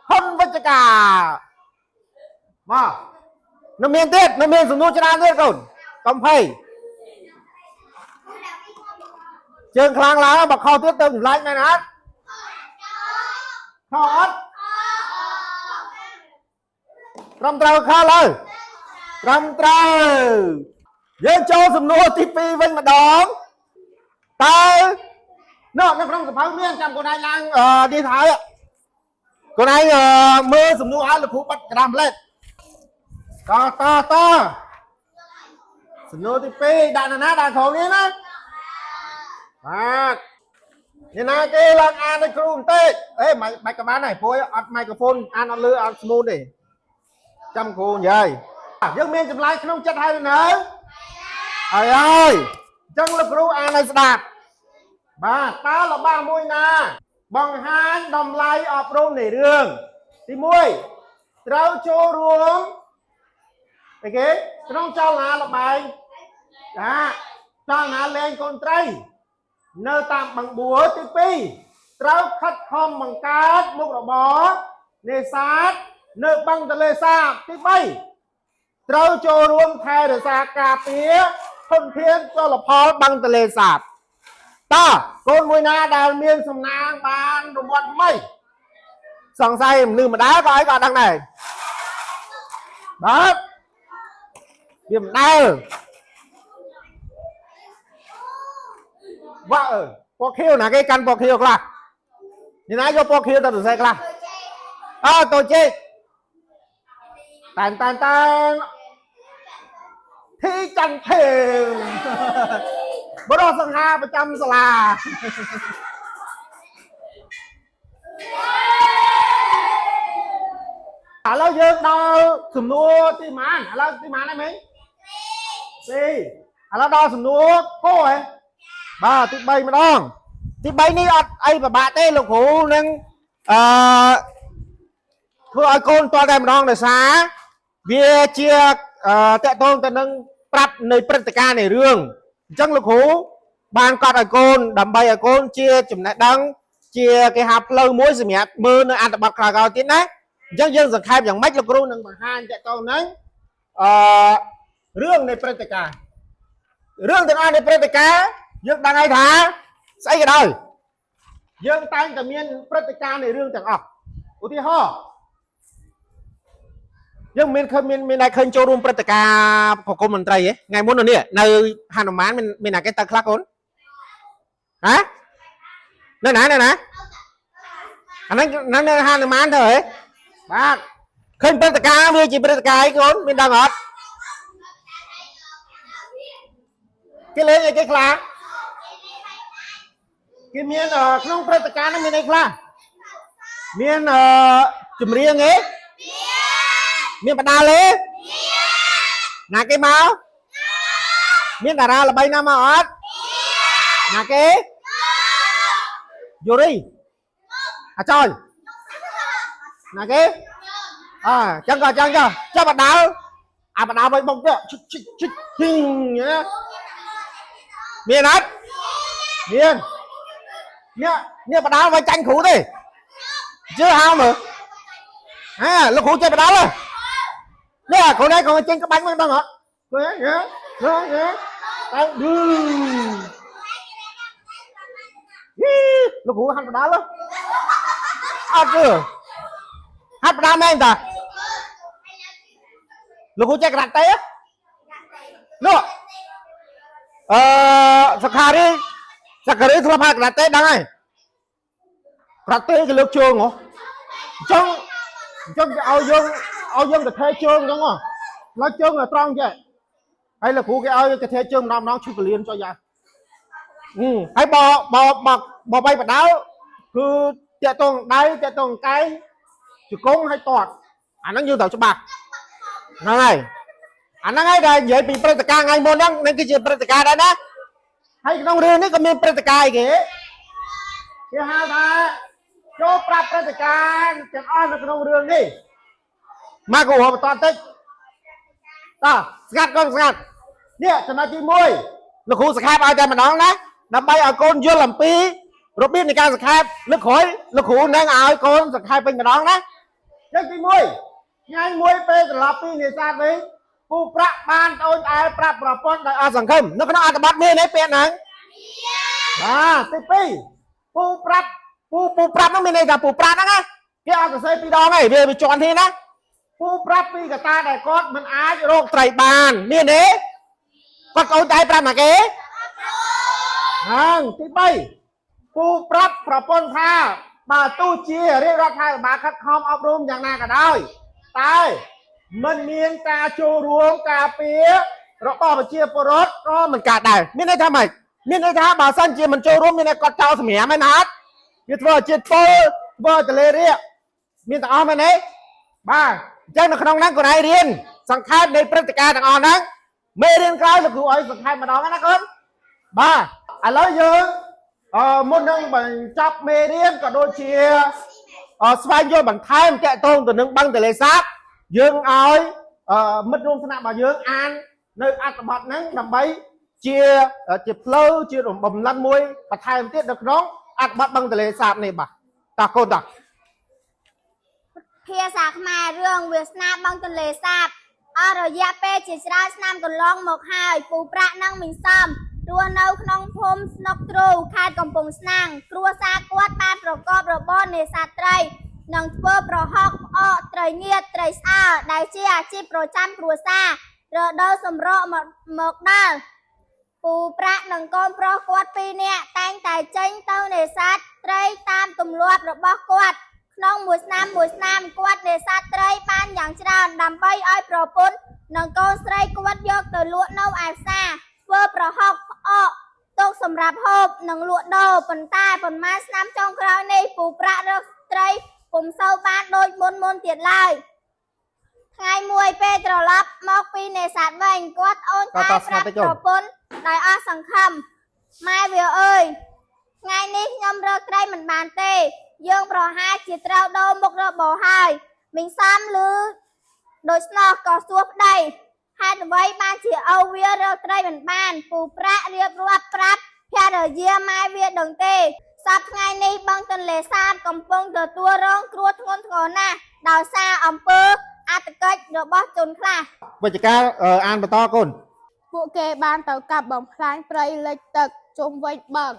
ហ៊ុនវិជ្ជការមកនៅមានទៀតនៅមានសំណួរច្រើនទៀតកូនកុំភ័យ ជើងខ្លាំងឡើងបើខុសទៀតទៅចម្លែកមែនអត់ខុសអត់ត្រឹមត្រូវខុសឡើយត្រឹមត្រូវយើងចូលសំណួរទី2វិញម្ដងតើនៅនៅក្នុងសភៅមានចាំកូនឯងឡើងអឺនេះទៅហើយកូនឯងអឺមើលសំណួរឲ្យលោកគ្រូបាត់ក្រាស់ផ្លែតតតតសំណួរទី2ដាក់ណាណាដាក់ក្រុមនេះណាបាទនេះណាគេឡើងអានឲ្យគ្រូបន្តិចអេមិនបាច់ក៏បានដែរព្រោះអត់មីក្រូហ្វូនអានអត់លឺអត់ស្មូនទេចាំគ្រូនិយាយយើងមានចម្លើយក្នុងចិត្តហើយនៅហើយហើយអញ្ចឹងលោកគ្រូអានឲ្យស្ដាប់បាទតើល្បះមួយណា បង្ហាញតម្លៃអប់រំនៃរឿងទី1ត្រូវចូលរួមអីគេក្នុងចលនាល្បែងចាចលនាលេងកូនត្រី នៅតាមបឹងបួរទី2ត្រូវខិតខំបង្កើតមុខរបរនេសាទនៅបឹងទន្លេសាបទី3ត្រូវចូលរួមថែរក្សាការពារធនធានជលផលបឹងទន្លេសាបតើកូនមួយណាដែលមានសំណាងបានរង្វាន់ថ្មីសង្ស័យមនុស្សម្ដាយក៏អីក៏អត់ដឹងដែរបាទវាមិនដែលវ៉ាអើយពណ៌ខៀវណាគេកាន់ពណ៌ខៀវខ្លះនេះណាយកពណ៌ខៀវទៅសរសេរខ្លះអើតូចចេកតែនតែនតែនធីចន្ទថេវបរិសង្ហាប្រចាំសាលាឥឡូវយើងដល់សំណួរទីម៉ានឥឡូវទីម៉ានហើយមិញទីឥឡូវដល់សំណួរគោហ៎បាទទី3ម្ដងទី3នេះអត់អីពិបាកទេលោកគ្រូនឹងអឺធ្វើឲ្យកូនតតែម្ដងដោយសារវាជាអឺតកតងទៅនឹងប្រាប់នៃព្រឹត្តិការណ៍នៃរឿងអញ្ចឹងលោកគ្រូបានកត់ឲ្យកូនដើម្បីឲ្យកូនជាចំណេះដឹងជាគេហៅផ្លូវមួយសម្រាប់មើលនៅអត្ថបទក្រោយៗទៀតណាអញ្ចឹងយើងសង្ខេបយ៉ាងម៉េចលោកគ្រូនឹងបង្ហាញតកតងហ្នឹងអឺរឿងនៃព្រឹត្តិការណ៍រឿងទាំងអស់នៃព្រឹត្តិការណ៍យើងដឹងហើយថាស្អីក៏ដោយយើងតែងតែមានព្រឹត្តិការណ៍នៃរឿងទាំងអស់ឧទាហរណ៍យើងមានឃើញមានមានតែឃើញចូលរួមព្រឹត្តិការណ៍ប្រគំមន្ត្រីហ៎ថ្ងៃមុននេះនៅហនុមានមានមានណាគេទៅខ្លះកូនហ៎នៅណានៅណាអាហ្នឹងហ្នឹងនៅហនុមានទៅហ៎បាទឃើញព្រឹត្តិការណ៍វាជាព្រឹត្តិការណ៍អីកូនមានដឹងអត់គេលេងអីគេខ្លះគេមានអឺក្នុងព្រឹត្តិការណ៍ហ្នឹងមានអីខ្លះមានអឺចម្រៀងអីមានបដាលេណាគេមកមានតារាល្បីណាស់មកអត់ណាគេយូរីអាចយណាគេអើចឹងក៏ចឹងចុះចុះបដាល់អាបដាល់វិញបុកទៀតឈិចឈិចឈិចហ៊ីងណាមានអត់មាននេះនេះបដាល់វិញចាញ់គ្រូទេជឿហៅមើលហាលោកគ្រូចេះបដាល់ហ៎នេះគ្រូនេះគ្រូចេញក្បាច់មកដឹងអត់គ្រូហ៎ហ៎ហ៎តែឌឺហ៊ីលោកគ្រូហាត់បដាល់ហ៎អត់ទេហាត់បដាល់មែនតាលោកគ្រូចេះក្រាត់ទេនោះអឺសខារីសខារីធ្លាប់ហាត់ក្រាត់ទេដឹងហើយក្រាត់ទេគេលើកជើងហ៎អញ្ចឹងអញ្ចឹងគេឲ្យយើងឲ្យយើងទៅថេជើងអញ្ចឹងហ៎ឡើយជើងឲ្យត្រង់ចេះហើយលោកគ្រូគេឲ្យគេថេជើងម្ដងម្ដងឈឺកលៀនចុះយ៉ាហឹមហើយបើបើបើបើបីបដៅគឺតាក់តងដៃតាក់តងកែងជង្គង់ហើយតតអាហ្នឹងយើងត្រូវច្បាស់ហ្នឹងហើយអាហ្នឹងហើយដែលនិយាយពីព្រឹត្តិការណ៍ថ្ងៃមុនហ្នឹងហ្នឹងគឺជាព្រឹត្តិការណ៍ដែរណាហើយក្នុងរឿងនេះក៏មានព្រឹត្តិការណ៍អីគេគេហៅថាចូលប្រាប់ព្រឹត្តិការណ៍ទាំងអស់នៅក្នុងរឿងនេះមកគូបន្តតិចតោះស្ងាត់កូនស្ងាត់នេះចំណុចទី1លោកគ្រូសង្ខេបឲ្យតែម្ដងណាដើម្បីឲ្យកូនយល់អំពីរបៀបនៃការសង្ខេបលើកក្រោយលោកគ្រូនឹងឲ្យកូនសង្ខេបវិញម្ដងណាចឹងទី1ថ្ងៃមួយពេលត្រឡប់ពីនេសាទវិញពូប្រាក់បានត្អូញត្អែប្រាប់ប្រពន្ធដោយអស់សង្ឃឹមនៅក្នុងអត្ថបទមានទេពាក្យហ្នឹង បាទទី2ពូប្រាប់ពូពូប្រាប់ហ្នឹងមានន័យថាពូប្រាប់ហ្នឹងណាគេអត់សរសេរពីរដងទេវាវាជន់ទេណាពូប្រាប់ពីកត្តាដែលគាត់មិនអាចរកត្រីបានមានទេគាត់កូនតែប្រាប់មកគេហ្នឹងទី3ពូប្រាប់ប្រពន្ធថាបើទោះជារាជរដ្ឋាភិបាលខិតខំអប់រំយ៉ាងណាក៏ដោយតែមិនមានការចូលរួមការពាររបស់ប្រជាពលរដ្ឋក៏មិនកើតដែរមានន័យថាម៉េចមានន័យថាបើសិនជាមិនចូលរួមមានន័យគាត់ចោលសម្រាមឯណាអត់វាធ្វើឲ្យជាតិពុលធ្វើឲ្យទលេរាកមានទាំងអស់មែនទេបាទអញ្ចឹងនៅក្នុងហ្នឹងកូនឯងរៀនសង្ខេបនៃព្រឹត្តិការណ៍ទាំងអស់ហ្នឹងមេរៀនក្រោយលោកគ្រូឲ្យសង្ខេបម្ដងណាកូនបាទឥឡូវយើងអឺមុននឹងបញ្ចប់មេរៀនក៏ដូចជាអឺស្វែងយល់បន្ថែមតាក់ទងទៅនឹងបឹងទលេសាបយើងឲ្យអឺមិត្តរួមថ្នាក់របស់យើងអាននៅអត្ថបទហ្នឹងដើម្បីជាជាផ្លូវជាបំណិតមួយបន្ថែមទៀតនៅក្នុងអត្ថបទបឹងទលេសាបនេះបាទតោះកូនតោះ ភាសាខ្មែររឿងវាសនាបឹងទន្លេសាបអស់រយៈពេលជាច្រើនឆ្នាំកន្លងមកហើយពូប្រាក់និងមីងសំរស់នៅក្នុងភូមិស្នុកទ្រូខេត្តកំពង់ឆ្នាំងគ្រួសារគាត់បានប្រកបរបរនេសាទត្រី និងធ្វើប្រហុកផ្អកត្រីងៀតត្រីស្អើដែលជាអាជីពប្រចាំគ្រួសាររដូវសម្រកមកមកដល់ពូប្រាក់និងកូនប្រុសគាត់ពីរនាក់តែងតែចេញទៅនេសាទត្រីតាមទម្លាប់របស់គាត់ ក្នុងមួយឆ្នាំមួយឆ្នាំគាត់នេសាទត្រីបានយ៉ាងច្រើនដើម្បីឲ្យប្រពន្ធនិងកូនស្រីគាត់យកទៅលក់នៅឯផ្សារធ្វើប្រហុកផ្អកទុកសម្រាប់ហូបនិងលក់ដូរប៉ុន្តែប៉ុន្មានឆ្នាំចុងក្រោយនេះពូប្រាក់រកត្រីពុំសូវបានដូចមុនមុនទៀតឡើយថ្ងៃមួយពេលត្រឡប់មកពីនេសាទវិញគាត់អូនតែប្រាប់ប្រពន្ធដោយអស់សង្ឃឹមម៉ែវាអើយ ថ្ងៃនេះខ្ញុំរកត្រីមិនបានទេ យើងប្រហែលជាត្រូវដូរមុខរបរហើយមីងសំឬដូច្នោះក៏សួរប្តីហេតុអ្វីបានជាឪវារកត្រីមិនបានពូប្រាក់រៀបរាប់ប្រាប់ភរិយាម៉ែវាដឹងទេសប្តាហ៍ថ្ងៃនេះបឹងទន្លេសាបកំពុងទទួលរងគ្រោះធ្ងន់ធ្ងរណាស់ដោយសារអំពើអត្តកិច្ចរបស់ជនខ្លះ វិជ្ជការអឺអានបន្តកូន ពួកគេបានទៅកាប់បំផ្លាញព្រៃលិចទឹកជុំវិញបឹង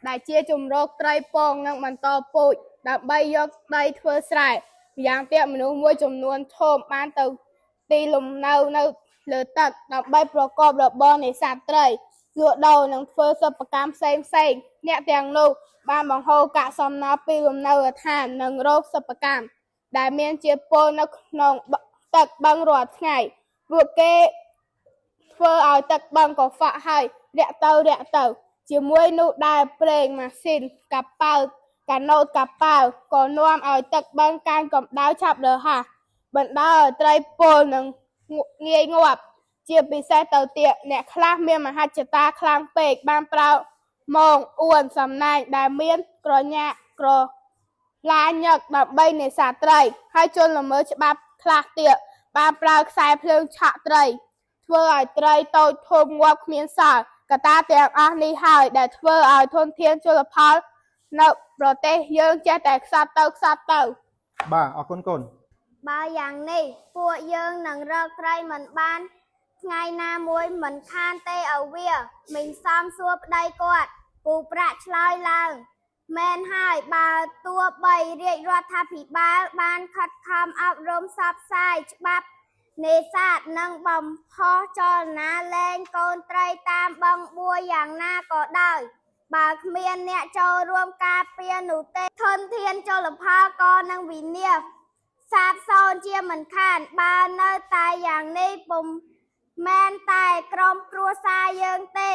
ដែលជាជម្រកត្រីពងនិងបន្តពូជដើម្បីយកដីធ្វើស្រែម្យ៉ាងទៀតមនុស្សមួយចំនួនធំបានទៅទីលំនៅនៅលើទឹកដើម្បីប្រកបរបរនេសាទត្រីលក់ដូរនិងធ្វើសិប្បកម្មផ្សេងផ្សេងៗអ្នកទាំងនោះបានបង្ហូរកាកសំណល់ពីលំនៅដ្ឋាននិងរោគសិប្បកម្មដែលមានជាតិពុលនៅក្នុងទឹកបឹងរាល់ថ្ងៃពួកគេ ធ្វើឲ្យទឹកបឹងកខ្វក់ហើយរាក់ទៅរាក់ទៅ ជាមួយនោះដែរប្រេងម៉ាស៊ីនកប៉ាល់កាណូតកប៉ាល់ក៏នាំឲ្យទឹកបឹងកើនកម្ដៅឆាប់រហ័សបណ្ដោយឲ្យត្រីពុលនិងងាយងាប់ ជាពិសេសទៅទៀតអ្នកខ្លះមានមហិច្ឆតាខ្លាំងពេកបានប្រើមងអួនសំណាញដែលមានក្រញាក់ក្រឡាញឹកដើម្បីនេសាទត្រី ហើយជនល្មើសច្បាប់ខ្លះទៀតបានប្រើខ្សែភ្លើងឆក់ត្រី ធ្វើឲ្យត្រីតូចធំងាប់គ្មានសល់កត្តាទាំងអស់នេះហើយដែលធ្វើឲ្យធនធានជលផលនៅប្រទេសយើងចេះតែខ្សត់ទៅខ្សត់ទៅ បាទអរគុណកូន បើយ៉ាងនេះពួកយើងនឹងរកត្រីមិនបាន ថ្ងៃណាមួយមិនខានទេឲ្យវាមីងសំសួរប្តីគាត់ពូប្រាក់ឆ្លើយឡើងមែនហើយបើទោះបីរាជរដ្ឋាភិបាលបានខិតខំអប់រំផ្សព្វផ្សាយច្បាប់នេសាទនិងបំផុសចលនាលែងកូនត្រីតាមបឹងបួយ៉ាងណាក៏ដោយ បើគ្មានអ្នកចូលរួមការពារនោះទេធនធានជលផលក៏នឹងវិនាស សាបសូន្យជាមិនខានបើនៅតែយ៉ាងនេះពុំមែនតែក្រុមគ្រួសារយើងទេ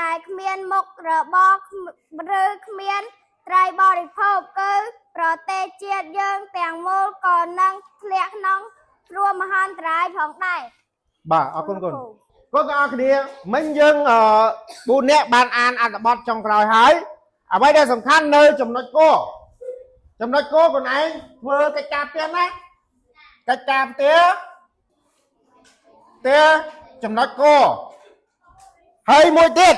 ដែលគ្មានមុខរបរគ្មឬគ្មានត្រីបរិភោគគឺប្រទេសជាតិយើងទាំងមូលក៏នឹងធ្លាក់ក្នុងគ្រោះមហន្តរាយផងដែរ បាទអរគុណកូនកូនទាំងអស់គ្នាមិញយើងអឺ4នាក់បានអានអត្ថបទចុងក្រោយហើយអ្វីដែលសំខាន់នៅចំណុចគោចំណុចគោខ្លួនឯងធ្វើកិច្ចការផ្ទះណាកិច្ចការផ្ទះផ្ទះចំណុចគោហើយមួយទៀត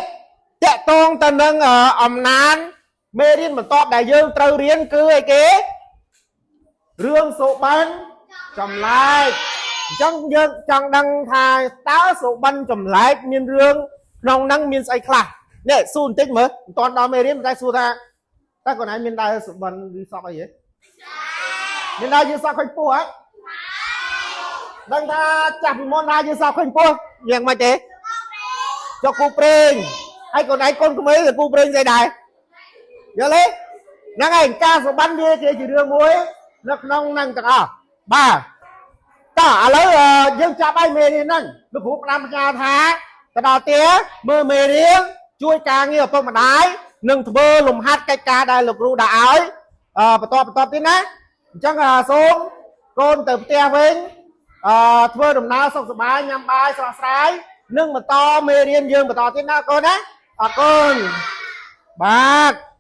តកតងទៅនឹងអឺអំណានមេរៀនបន្ទាប់ដែលយើងត្រូវរៀនគឺអីគេរឿងសុបិនចម្លែក អញ្ចឹងយើងចង់ដឹងថាតើសុបិនចម្លែកមានរឿងក្នុងហ្នឹងមានស្អីខ្លះ នេះសួរបន្តិចមើលមិនតាន់ដល់មេរៀនតែសួរថាតើកូនឯងមានដែរសុបិនឬសក់អីហ៎មានដែរយឺសក់ឃើញពោះហ៎ដឹងថាចាស់ពីមុនដែរយឺសក់ឃើញពោះយ៉ាងម៉េចទេចុះគូប្រេងហើយកូនឯងកូនក្មេងទៅគូប្រេងស្អីដែរយល់ទេហ្នឹងហើយការសុបិនវាជារឿងមួយនៅក្នុងហ្នឹងទាំងអស់បាទតោះឥឡូវយើងចាប់ឲ្យមេរៀនហ្នឹងលោកគ្រូផ្ដាំផ្ញើថាទៅដល់ផ្ទះមើលមេរៀនជួយការងារឪពុកម្ដាយនិងធ្វើលំហាត់កិច្ចការដែលលោកគ្រូដាក់ឲ្យបន្តបន្តទៀតណាអញ្ចឹងសូមកូនទៅផ្ទះវិញអឺធ្វើដំណើរសុខសប្បាយញ៉ាំបាយស្រស់ស្រាយនិងបន្តមេរៀនយើងបន្តទៀតណាកូនណាអរគុណបាទ។